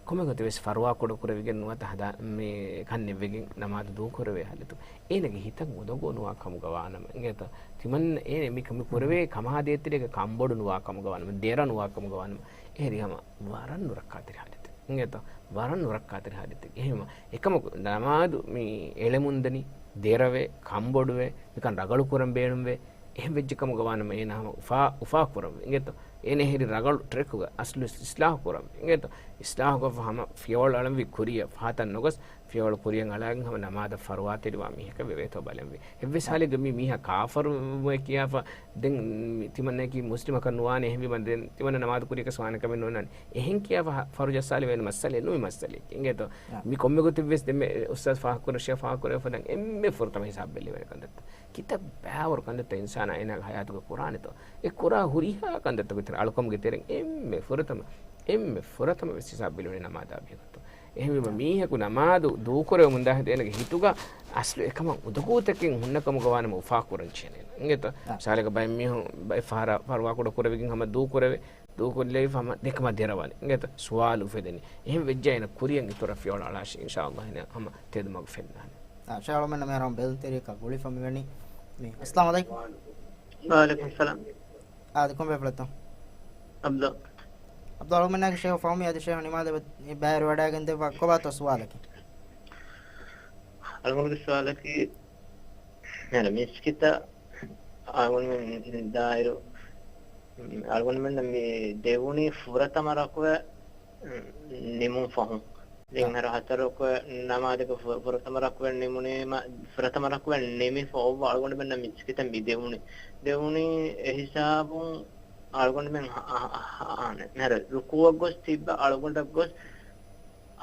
ކޮންމެ ގޮތެއް ވެސް ފަރުވާ ކުޑަ ކުރެވިގެން ނުވަތަ ހަދާ މި ކަންނެވިގެން ނަމާދު ދޫކުރެވޭ ހާލަތު އޭނަގެ ހިތަށް އުނދަގޫ ނުވާ ކަމުގަ ވާނަމަ އިނގޭތޯ؟ ތިމަން އޭނަ މި ކަމެއް ކުރެވޭ ކަމާ ދޭތެރޭގަ ކަންބޮޑު ނުވާ ކަމުގަ ވާނަމަ، ދެރަ ނުވާ ކަމުގަ ވާނަމަ، އެހެރީ ހަމަ ވަރަށް ނުރައްކާތެރި ހާލަތެއް އިނގޭތޯ؟ ވަރަށް ނުރައްކާތެރި ހާލަތެއް. އެހެންވީމަ އެކަމަކު ނަމާދު މި އެޅެމުންދަނީ، ދެރަވޭ، ކަންބޮޑުވޭ، މިކަން ރަގަޅު ކުރަން ބޭނުންވޭ. އެހެން ވެއްޖެ ކަމުގަ ވާނަމަ އޭނާ ހަމަ އުފާ، އުފާ ކުރަންވީ އިނގޭތޯ؟ އޭނަ އެހެރީ ރަގަޅު ޓްރެކުގަ އަސްލު އިސްލާހު ކުރަންވީ އިނގޭތޯ؟ އިސްލާހުކޮށްފަ ހަމަ ފިޔަވަޅު އަޅަންވީ ކުރިއަށް ފަހަތަށް ނުގޮސް، ފިޔަވަޅު ކުރިއަށް އަޅާގެން ހަމަ ނަމާދަށް ފަރުވާތެރިވާ މީހަކަށް ވެވޭތޯ ބަލަންވީ. އެއްވެސް ހާލެއްގަ މި މީހާ ކާފަރުވޭ ކިޔާފަ، ދެން މި ތިމަންނައަކީ މުސްލިމަކަށް ނުވާނެ، އެހެންވީމަ ދެން ތިމަންނަ ނަމާދު ކުރިޔަކަސް ވާނެ ކަމެއް ނޯންނާނެ. އެހެން ކިޔާފަ ހަ-، ފަރުޖައްސާލެވޭނެ މައްސަލައެއް ނުވި މައްސަލައެއް އިނގޭތޯ؟ އާ. މި ކޮންމެ ގޮތެއްވެސް ދެންމެ އުސްތާޒް ފާހަގަކުރެއްވިއްޔާ ފާހަގަކުރެއްވިއްޔާ ފަދަ އެންމެ ފުރަތަމަ ހިސާބު ބެއްލެވޭނެ ކަންތައްތައް. ކިތައް ބައިވަރު ކަންތައްތައް އިންސާނާ އޭނާގެ ހަޔާތުގަ ކުރާނެތޯ؟ އެ ކުރާ ހުރިހާ ކަންތައްތަކުގެ ތެރެއިން އެންމެ ފުރަތަމަ، އެންމެ ފުރަތަމަ ވެސް ހިސާބު ބެލުނީ ނަމާދާ ބެހޭގޮތުން. އެހެންވީމަ މީހަކު ނަމާދު ދޫކުރެވެމުންދާހެން އޭނަގެ ހިތުގަ އަސްލު އެކަމަށް އުނދަގޫތަކެއް ހުންނަ ކަމުގަ ވާނަމަ އުފާކުރަން ޖެހޭނެ. އިނގޭތޯ؟ އާ. މިސާލަކަށް ބައެއް މީހުން ބައެއް ފަހަރަށް ފަރުވާ ކުޑަ ކުރެވިގެން ހަމަ ދޫކުރެވޭ. ދޫކޮށްލެވިފަ ހަމަ ދެކަމާ ދެރަވާނެ. އިނގޭތޯ؟ ސުވާލު އުފެދެނީ. އެހެން ވެއްޖެ އޭނަ ކުރިއަށް އިތުރަށް ފިޔަވަޅު އަޅާށި. އިންޝާﷲ އޭނަ ހަމަ ތެދުމަގު ފެންނާނެ. އާ، ޝޭޚް އަޅުމެންނަށް މިހާރު ބެލުންތެރިއަކަށް ގުޅިފަ މިވަނީ. މި، އައްސަލާމު ޢަލައިކުމް. ވަޢަލައިކުމް އައްސަލާމް. އާދެ، ކޮން ބޭފުޅެއްތޯ؟ ޢަބްދު. ޢަބްދު އަޅުމެންނާގެ ޝޭޚް ފަހުމީ އަދި ޝޭޚް ނިމާދެ ބައިވެރިވަޑައިގެން ދެއްވާ ކޮބާތޯ ސުވާލަކީ؟ އަޅުގަނޑުގެ ސުވާލަކީ، މިހާރު މިސްކިތަށް އަޅުގަނޑުމެން ދާއިރު، އަޅުގަނޑުމެންނަށް މި ދެވުނީ ފުރަތަމަ ރަކުޢަ ނިމުން ފަހުން. ދެން އަ. މިހާރު ހަތަރު ރަކުޢަ ނަމާދަކަށް ފު-، ފުރަތަމަ ރަކުޢަ ނިމުނީމަ، ފުރަތަމަ ރަކުޢަ ނިމިފަ އޮއްވަ އަޅުގަނޑުމެންނަށް މިސްކިތަށް މި ދެވުނީ. ދެވުނީ އެހިސާބުން އަޅުގަނޑުމެން ހަ-، ހަ-، ހަ-، ހަ-، މިހާރު ރުކޫޢަށް ގޮސް ތިއްބަ އަޅުގަނޑަށް ގޮސް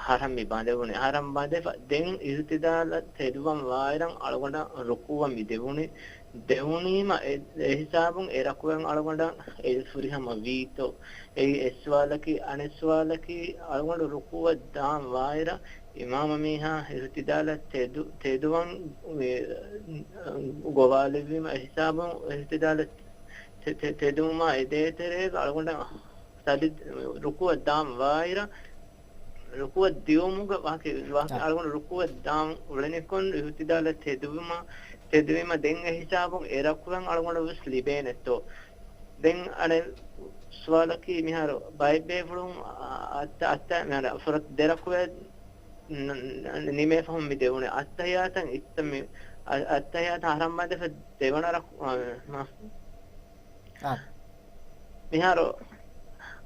ހަރަމް މި ބަނދެވުނީ. ހަރަމް ބަނދެފަ ދެން އިޢުތިދާލަށް ތެދުވަން ވާއިރަށް އަޅުގަނޑަށް ރުކޫޢަށް މި ދެވުނީ. ދެވުނީމަ އެ، އެހިސާބުން އެ ރަކުޢައިން އަޅުގަނޑަށް އެ ފުރިހަމަ ވީތޯ؟ އެއީ އެއް ސުވާލަކީ. އަނެއް ސުވާލަކީ، އަޅުގަނޑު ރުކޫޢަށް ދާން ވާއިރަށް އިމާމަށް މީހާ އިޢުތިދާލަށް ތެދު-، ތެދުވަން މި، ގޮވާލެއްވީމަ އެހިސާބުން އިޢުތިދާލަށް ތެ-، ތެ-، ތެދުވުމާ އެދޭތެރޭގަ އަޅުގަނޑަށް ސަޖި-، ރުކޫޢަށް ދާން ވާއިރަށް، ރުކޫޢަށް ދިއުމުގަ ވާކި، ވާކި އަ. އަޅުގަނޑު ރުކޫޢަށް ދާން އުޅެނިކޮށް އިޢުތިދާލަށް ތެދުވުމަށް، ތެދުވީމަ ދެން އެހިސާބުން އެ ރަކުޢައިން އަޅުގަނޑަށް ވެސް ލިބޭނެތޯ؟ ދެން އަނެއް ސުވާލަކީ މިހާރު ބައެއް ބޭފުޅުން އަ-، އައްތަ-، އައްތަ-، މިހާރު ފުރަތަމަ ދެ ރަކުޢަ ނ-، ނ-، ނިމޭ ފަހުން މި ދެވުނީ. އައްތަޙިއްޔާތަށް އިއްތަ މި-، އަ-، އައްތަޙިއްޔާތަށް ހަރަމް ބަނދެފަ ދެވަނަ ރަކު-، އަ، މާފު. އާ. މިހާރު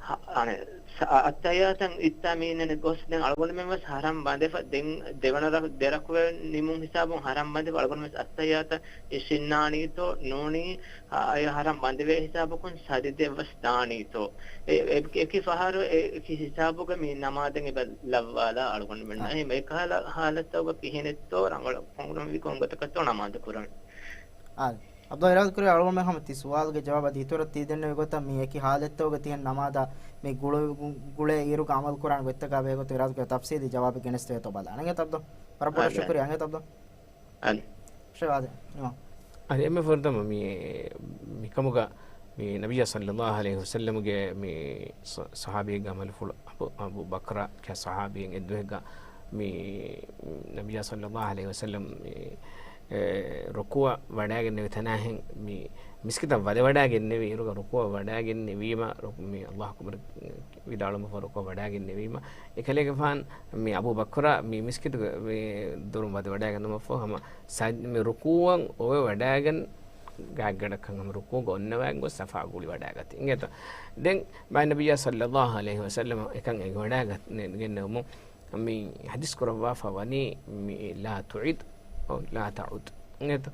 ހަ-، އަނެ، ސަ-، އަ-، އައްތަޙިއްޔާތަށް އިއްތަ މީނަނެ ގޮސް ދެން އަޅުގަނޑުމެން ވެސް ހަރަމް ބަނދެފަ ދެން ދެވަނަ ރަ-، ދެ ރަކުޢަ ނިމުން ހިސާބުން ހަރަމް ބަނދެފަ އަޅުގަނޑު ވެސް އައްތަޙިއްޔާތަށް އިށިންނާނީތޯ ނޫނީ، އަ-، އަޔަ ހަރަމް ބަނދެވޭ ހިސާބަކުން ސަޖިދަ ވެސް ދާނީތޯ؟ އެ، އެ، އެކި ފަހަރު އެ، އެކި ހިސާބުގަ މި ނަމާދެއް އެބަ ލައްވާލާ އަޅުގަނޑުމެންނަށް. އާ. އެހެން އެކަހަލަ ހާލަތްތަކުގަ ކިހިނެއްތޯ ރަނގަޅަށް ކޮން ވީ ކޮން ގޮތަކަށްތޯ ނަމާދު ކުރަން؟ އާ. ޢަބްދުﷲ އިރާދަ ކުރި އަޅުގަނޑުމެން ހަމަ ތި ސުވާލުގެ ޖަވާބަށް އިތުރަށް ތި ދެންނެވި ގޮތަށް މި އެކި ހާލަތްތަކުގަ ތިހެން ނަމާދާ މި ގުޅު-، ގުޅޭ އިރުގަ ޢަމަލު ކުރާނެ ގޮތްތަކާ ބެހޭގޮތުން އިރާދަ ކުރި ތަފްސީލީ ޖަވާބެއް ގެނެސްދެވޭތޯ ބަލާނަން. އިނގޭތަ ޢަބްދު؟ ވަރަށް ބޮޑަށް އާ، ޝުކުރިއްޔާ. އިނގޭތަ ޢަބްދު؟ އަން. ޝެވާދެ. ނިމާ. އަދި އެންމެ ފުރަތަމަ މި، މިކަމުގަ މި ނަބިއްޔާ ޞައްލައްލާހު ޢަލައިހި ވަސައްލަމްގެ މި ޞަ-، ޞަޙާބީގެ ޢަމަލުފުޅު އަބޫ، އަބޫ ބަކްރާ ކިޔާ ޞަޙާބީން އެއްދުވަހެއްގަ މި ނަބިއްޔާ ޞައްލައްލާހު ޢަލައިހި ވަސައްލަމް މި، އެ، ރުކޫޢަށް ވަޑައިގެންނެވި ތަނާހެން މި މިސްކިތަށް ވަދެ ވަޑައިގެންނެވި އިރުގަ ރުކޫޢަށް ވަޑައިގެންނެވީމަ، ރު-، މި ﷲ އަކްބަރު ވިދާޅުވުމަށްފަހު ރުކޫޢަށް ވަޑައިގެންނެވީމަ، އެކަލޭގެފާން މި އަބޫ ބަކްރާ މި މިސްކިތުގެ މި ދޮރުން ވަދެ ވަޑައިގަންނަވުމަށްފަހު ހަމަ ސަ-، މި ރުކޫޢަށް އޮވެ ވަޑައިގެން ގާތްގަނޑަކަށް ހަމަ ރުކޫޢުގަ އޮންނަވައިގެން ގޮސް ޞަފާ ގުޅި ވަޑައިގަތީ. އިނގޭތަ؟ ދެން މާތް ނަބިއްޔާ ޞައްލައްލާހު ޢަލައިހި ވަސައްލަމަ އެކަން އެނގިވަޑައިގެންނެވުމުން މި ޙަދީޘް ކުރައްވާފަ ވަނީ މި لا تعد، އޮ، لا تعد. އިނގޭތަ؟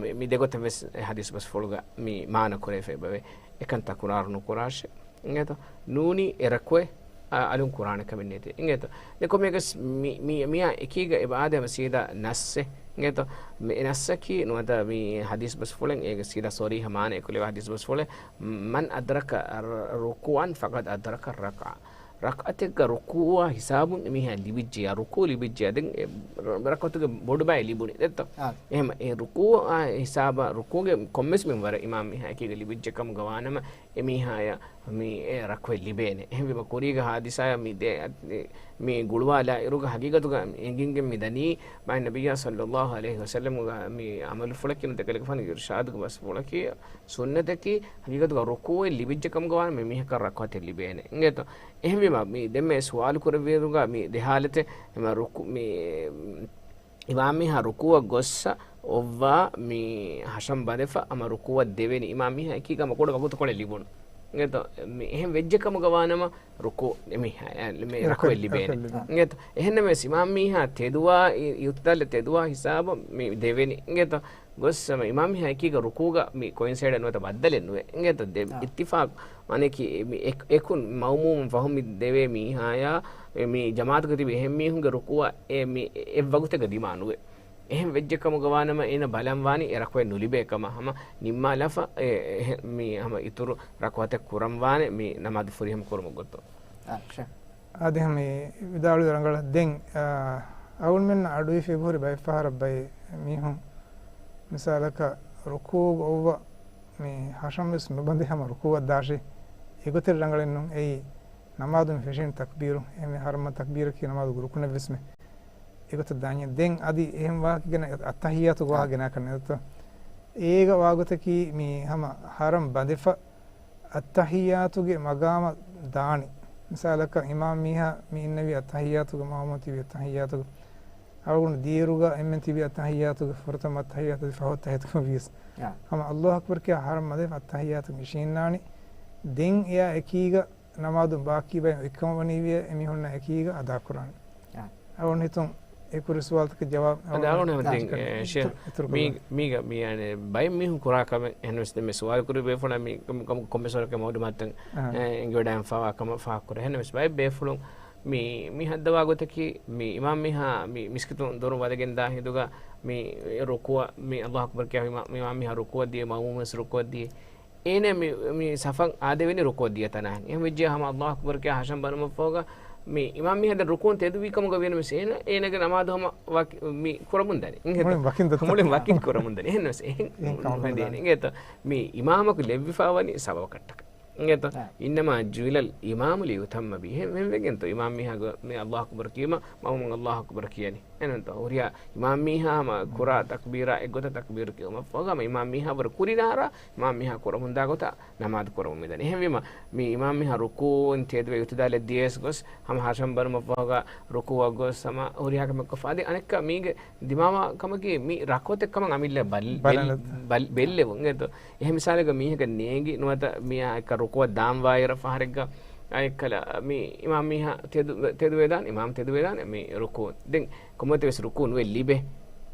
މި، މި ދެގޮތަށް ވެސް އެ ޙަދީޘް ބަސްފުޅުގަ މި މާނަ ކުރެވިފަ އެބަވޭ. އެކަން ތަކުރާރު ނުކުރާށޭ. އިނގޭތަ؟ ނޫނީ އެ ރަކުޢަ، އަ، އަލުން ކުރާނެ ކަމެއް ނެތޭ. އިނގޭތަ؟ ދެން ކޮންމެއަކަސް މި، މި، މިއާ އެކީގަ އެބަ އާދޭ ހަމަ ސީދާ ނައްސެއް. އިނގޭތަ؟ މި އެ ނައްސަކީ ނުވަތަ މި ޙަދީޘް ބަސްފުޅެއް އޭގެ ސީދާ ޞަރީޙަ މާނަ އެކުލެވޭ ޙަދީޘް ބަސްފުޅެއް، من أدرك ركوعا فقد أدرك الركعة. ރަކްޢަތެއްގަ ރުކޫޢާ ހިސާބުން އެމީހާ ލިބިއްޖެޔާ، ރުކޫ ލިބިއްޖެޔާ، ދެން އެ ރަ-، ރަކްޢަތުގެ ބޮޑު ބައެއް ލިބުނީ ދެއްތޯ؟ އާ. އެހެމަ އެ ރުކޫޢާ ހިސާބަށް ރުކޫގެ ކޮންމެސް މިންވަރެއް އިމާމް މީހާ އެކީގަ ލިބިއްޖެ ކަމުގަ ވާނަމަ، އެމީހާޔަށް މި އެ ރަކުޢަތް ލިބޭނެ. އެހެންވީމަ ކުރީގެ ހާދިސާއަށް މި ދެ-، މި ގުޅުވާލާ އިރުގަ ހަގީގަތުގަ އެނގިންގެން މި ދަނީ، މާތް ނަބިއްޔާ ޞައްލައްލާހު ޢަލައިހި ވަސައްލަމްގެ މި ޢަމަލުފުޅަކީ ނު ދެކެލެގެފާނުގެ އިރުޝާދުގެ ބަސްފުޅަކީ ސުންނަތަކީ ހަގީގަތުގަ ރުކޫޢެއް ލިބިއްޖެ ކަމުގަ ވާނަމަ މީހަކަށް ރަކުޢަތެއް ލިބޭނެ. އިނގޭތޯ؟ އެހެންވީމަ މި ދެންމެ ސުވާލު ކުރެއްވިއިރުގަ މި ދެ ޙާލަތެއް އެމަ ރުކު-، މި އިމާމް މީހާ ރުކޫޢަށް ގޮއްސަ އޮއްވާ މި ހަށަން ބަނދެފަ ހަމަ ރުކޫޢަށް ދެވެނީ އިމާމް މީހާ އެކީގަ ހަމަ ކުޑަ ވަގުތުކޮޅެއް ލިބުނު. އިނގޭތޯ؟ މި އެހެން ވެއްޖެ ކަމުގަ ވާނަމަ ރުކޫ އެ މީހާ، އެ، މި ރަކުޢަތް ރަކުޢަތް ލިބޭނެ. ރަކުޢަތް ލިބޭނެ. އިނގޭތޯ؟ އެހެންނަމަވެސް އިމާމް މީހާ ތެދުވާ އި-، އިއުތުދާލަށް ތެދުވާ ހިސާބަށް މި ދެވެނީ. އިނގޭތޯ؟ ގޮއްސަ މި އިމާމް މީހާ އެކީގަ ރުކޫޢަށް މި ކޮއިންސައިޑެއް ނުވަތަ ބައްދަލެއް ނުވޭ. އިނގޭތޯ؟ ދެ-، އާ. އިއްތިފާޤު މާނައަކީ މި އެ-، އެކު މައުމޫމުން ފަހުން މި ދެވޭ މީހާޔާ މި ޖަމާޢަތުގަ ތިބި އެހެން މީހުންގެ ރުކޫޢަށް އެ މި އެއް ވަގުތެއްގަ ދިމާ ނުވޭ. އެހެން ވެއްޖެ ކަމުގަ ވާނަމަ އޭނަ ބަލަން ވާނީ އެ ރަކުޢަތް ނުލިބޭ ކަމަށް ހަމަ ނިންމާލާފަ އެ-، އެހެން މި ހަމަ އިތުރު ރަކުޢަތެއް ކުރަން ވާނެ މި ނަމާދު ފުރިހަމަ ކުރުމުގެ ގޮތުން. އާ، ޝޭ. އާދެ، ހަމަ ވިދާޅުވި ރަނގަޅަށް ދެން، އާ، އަޅުގަނޑުމެންނަށް އަޑުއިވި ފިބުހުރި ބައެއް ފަހަރަށް ބައެއް މީހުން މިސާލަކަށް ރުކޫޢުގަ އޮއްވާ މި ހަށަން ވެސް ނުބަނދެ ހަމަ ރުކޫޢަށް ދާށޭ. އެގޮތެއް ރަނގަޅެއް ނޫން. އެއީ ނަމާދު މި ފެށޭނެ ތަކްބީރު، އެހެންވެ ހަރަމް ތަކްބީރަކީ ނަމާދުގެ ރުކުނެއް ވެސްމެ. އެގޮތަށް ދާންޏެއް. ދެން އަދި އެހެން ވާހަކަ ގެނަ އައްތަޙިއްޔާތު ގޮވާ އާ. ގެނާކަށް ނެތްތޯ؟ އޭގަ ވާގޮތަކީ މި ހަމަ ހަރަމް ބަނދެފަ އައްތަޙިއްޔާތުގެ މަގާމަށް ދާނީ. މިސާލަކަށް އިމާމް މީހާ މި އިންނެވި އައްތަޙިއްޔާތުގަ މައުމޫމުން ތިބި އައްތަޙިއްޔާތުގަ އަޅުގަނޑު ދިޔައިރުގަ އެންމެން ތިބި އައްތަޙިއްޔާތުގެ ފުރަތަމަ އައްތަޙިއްޔާތު ފަހު އައްތަޙިއްޔާތު ވިޔަސް. އާ. ހަމަ އައްލާހު އަކްބަރު ކިޔާ ހަރަމް ބަނދެފަ އައްތަޙިއްޔާތު އިށީންނާނީ. ދެން އެއާ އެކީގަ ނަމާދު ބާކީ ބައި އެއްކަމަށް ވަނީވިޔަ އެމީހުންނަށް އެކީގަ އަދާކުރާނެ. އާ. އަޅުގަނޑު ހިތުން އެ ކުރި ސުވާލުތަކަށް ޖަވާބު އަދި އަޅުގަނޑު ހަމަ ދެން، އެ، ޝޭ، އިތުރު، އިތުރު މީ-، ކޮށްލާ. މީގަ މި، އަނެ، ބައެއް މީހުން ކުރާ ކަމެއް އެހެންވެސް ދެން މި ސުވާލު ކުރި ބޭފުޅާ މި ކޮ-، ކޮ-، ކޮންމެސް ވަރަކަށް މައުލޫމާތުތައް، އާ. އެ، އެނގިވަޑައިގެންފާވާ ކަމަށް ފާހަގަކުރޭ. އެހެންވެސް ބައެއް ބޭފުޅުން މި، މި ހައްދަވާ ގޮތަކީ މި އިމާމް މީހާ މި މިސްކިތުން ދޮރު ވަދެގެން ދާ ހިނދުގަ މި ރުކޫޢަށް މި އައްލާހު އަކްބަރު ކިޔާ އިމާ-، މި އިމާމް މީހާ ރުކޫޢަށް ދިޔަ މައުމޫމުން ވެސް ރުކޫޢަށް ދިޔަ. އޭނަ މި، މި ސަފަށް އާދެވެނީ ރުކޫޢަށް ދިޔަ ތަނާ. އެހެން ވެއްޖެ ހަމަ އައްލާހު އަކްބަރު ކިޔާ ހަށަން ބަނުމަށްފަހުގަ މި އިމާމް މީހާ ދެން ރުކޫޢުން ތެދުވީ ކަމުގަ ވިޔަނަމަވެސް އޭނަ، އޭނަގެ ނަމާދު ހަމަ ވަކި-، މި ކުރަމުން ދަނީ. އިނގޭތޯ؟ މުޅިން ވަކިން ދަތުރު. މުޅިން ވަކިން ކުރަމުން ދަނީ. އެހެންވެސް އެހެން އެހެން ނުވެދޭނެ. ކަމުން އިނގޭތޯ؟ މި އިމާމަކު ލެއްވިފަ ވަނީ ސަބަބަކަށްޓަކައި. އިނގޭތޯ؟ އާ. އިންނަމާ ޖުޢިލަލް އިމާމު ލިޔުތައްމަ ބިހި. އެހެން ވެގެންތޯ އިމާމް މީހާގެ މި އައްލާހު އަކްބަރު ކީމަ މައުމޫމުން އައްލާހު އަކްބަރު ކިޔަނީ. އެހެންތޯ؟ ހުރިހާ އިމާމް މީހާ ހަމަ ކުރާ ތަކްބީރާ އެއްގޮތަށް ތަކްބީރު ކިޔުމަށްފަހުގަ ހަމަ އިމާމް މީހާ ވަރަށް ކުރިނާރާ އިމާމް މީހާ ކުރަމުންދާ ގޮތަށް ނަމާދު ކުރަމުން މިދަނީ. އެހެންވީމަ، މި އިމާމް މީހާ ރުކޫޢުން ތެދުވެ އިއުތިދާލަށް ދިޔަސް ގޮސް، ހަމަ ހަށަން ބަނުމަށްފަހުގަ ރުކޫޢަށް ގޮސް، ހަމަ ހުރިހާ ކަމެއް ކޮށްފަ. އަދި އަނެއްކާ މީގެ ދިމާވާ ކަމަކީ، މި ރަކުޢަތެއް ކަމަށް އަމިއްލަ ބަލް-، ބެލް-، ބަލަން. ބަލް-، ބެއްލެވުން. އެދޯ؟ އެހެން މިސާލެއްގަ މީހަކަށް ނޭނގި ނުވަތަ މިއާ އެއްކަ ރުކޫޢަށް ދާން ވާއިރަށް ފަހަރެއްގަ، އާ އެއްކަލަ މި އިމާމް މީހާ ތެދު-، ތެދުވެދާނެ، އިމާމް ތެދުވެދާނެ މި ރުކޫޢުން. ދެން ކޮންމެވަތަ ވެސް ރުކޫޢު ނުވެ ލިބޭ.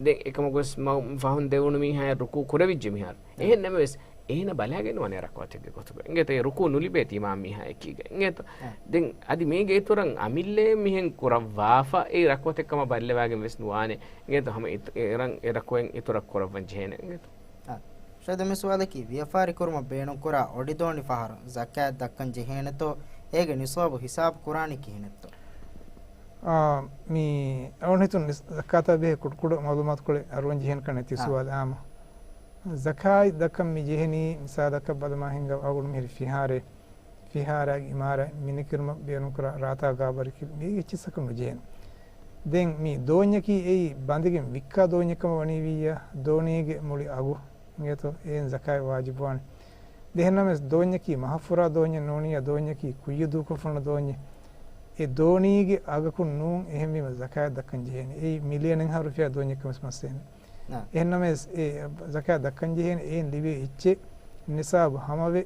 ދެން އެކަމަކު ވެސް މަ-، ފަހުން ދެވުނު މީހާޔަށް ރުކޫޢު ކުރެވިއްޖެ މިހާރު. އެހެން ނަމަވެސް، އޭނަ ބަލާގެން ނުވާނެ ރަކުޢަތެއްގެ ގޮތުގަ. އިނގޭތޯ އެ ރުކޫޢު ނުލިބޭތީ އިމާމް މީހާ އެކީގަ. އިނގޭތޯ؟ އެ. ދެން އަދި މީގެ އިތުރަށް އަމިއްލައެއް މިހެން ކުރައްވާފަ އެ ރަކުޢަތެއް ކަމަށް ބައްލަވާގެން ވެސް ނުވާނެ. އިނގޭތޯ ހަމަ އިތު-، އެ ރަން-، އެ ރަކުޢަތް އިތުރަށް ކުރައްވަން ޖެހޭނެ. އިނގޭތޯ؟ އާ. ޝައިދަ މި ސުވާލަކީ، ވިޔަފާރި ކުރުމަށް ބޭނުންކުރާ އޮޑިދޯނި ފަހަރު ޒަކާތް ދައްކަން ޖެހޭނެތޯ؟ އޭގެ ނިޞާބު ހިސާބު ކުރާނީ ކިހިނެއްތޯ؟ އާ، މި އަޅުގަނޑު ހިތުން ނިސް-، ޒަކާތާ ބެހޭ ކުޑަ ކުޑަ މައުލޫމާތުކޮޅެއް އަރުވަން ޖެހޭނެ ކަން ނެތި އާ. ސުވާލެއް އާމަ. ޒަކާތް ދައްކަން މި ޖެހެނީ މިސާލަކަށް ބަލަމާ ހިނގާ އަޅުގަނޑު މިހިރި ފިހާރައެއް. ފިހާރާގެ އިމާރާތް މިނެކިރުމަށް ބޭނުންކުރާ ރާތާ ގާބަރަކީ މީގެ އެއްޗިއްސަކަށް ނުޖެހޭނެ. ދެން މި ދޯންޏަކީ އެއީ ބަނދެގެން ވިއްކާ ދޯންޏެއް ކަމަށް ވަނީވިއްޔާ، ދޯނީގެ މުޅި އަގު އިނގޭތޯ އެއިން ޒަކާތް ވާޖިބުވާނެ. ދެހެންނަމަވެސް ދޯންޏަކީ މަހަށްފުރާ ދޯންޏެއް ނޫނިއްޔާ، ދޯންޏަކީ ކުއްޔަށް ދޫކޮށްފަ ހުންނަ ދޯންޏެއް. އެ ދޯނީގެ އަގަކުން ނޫން، އެހެންވީމަ ޒަކާތް ދައްކަން ޖެހޭނެ. އެއީ މިލިއަނެއްހާ ރުފިޔާ ދޯންޏެއްކަމަސް މައްސަލައެއް. ނާ. އެހެންނަމަވެސް އެ ޒަކާތް ދައްކަން ޖެހޭނެ އެއިން ލިބޭ އެއްޗެއް ނިސާބު ހަމަވެ،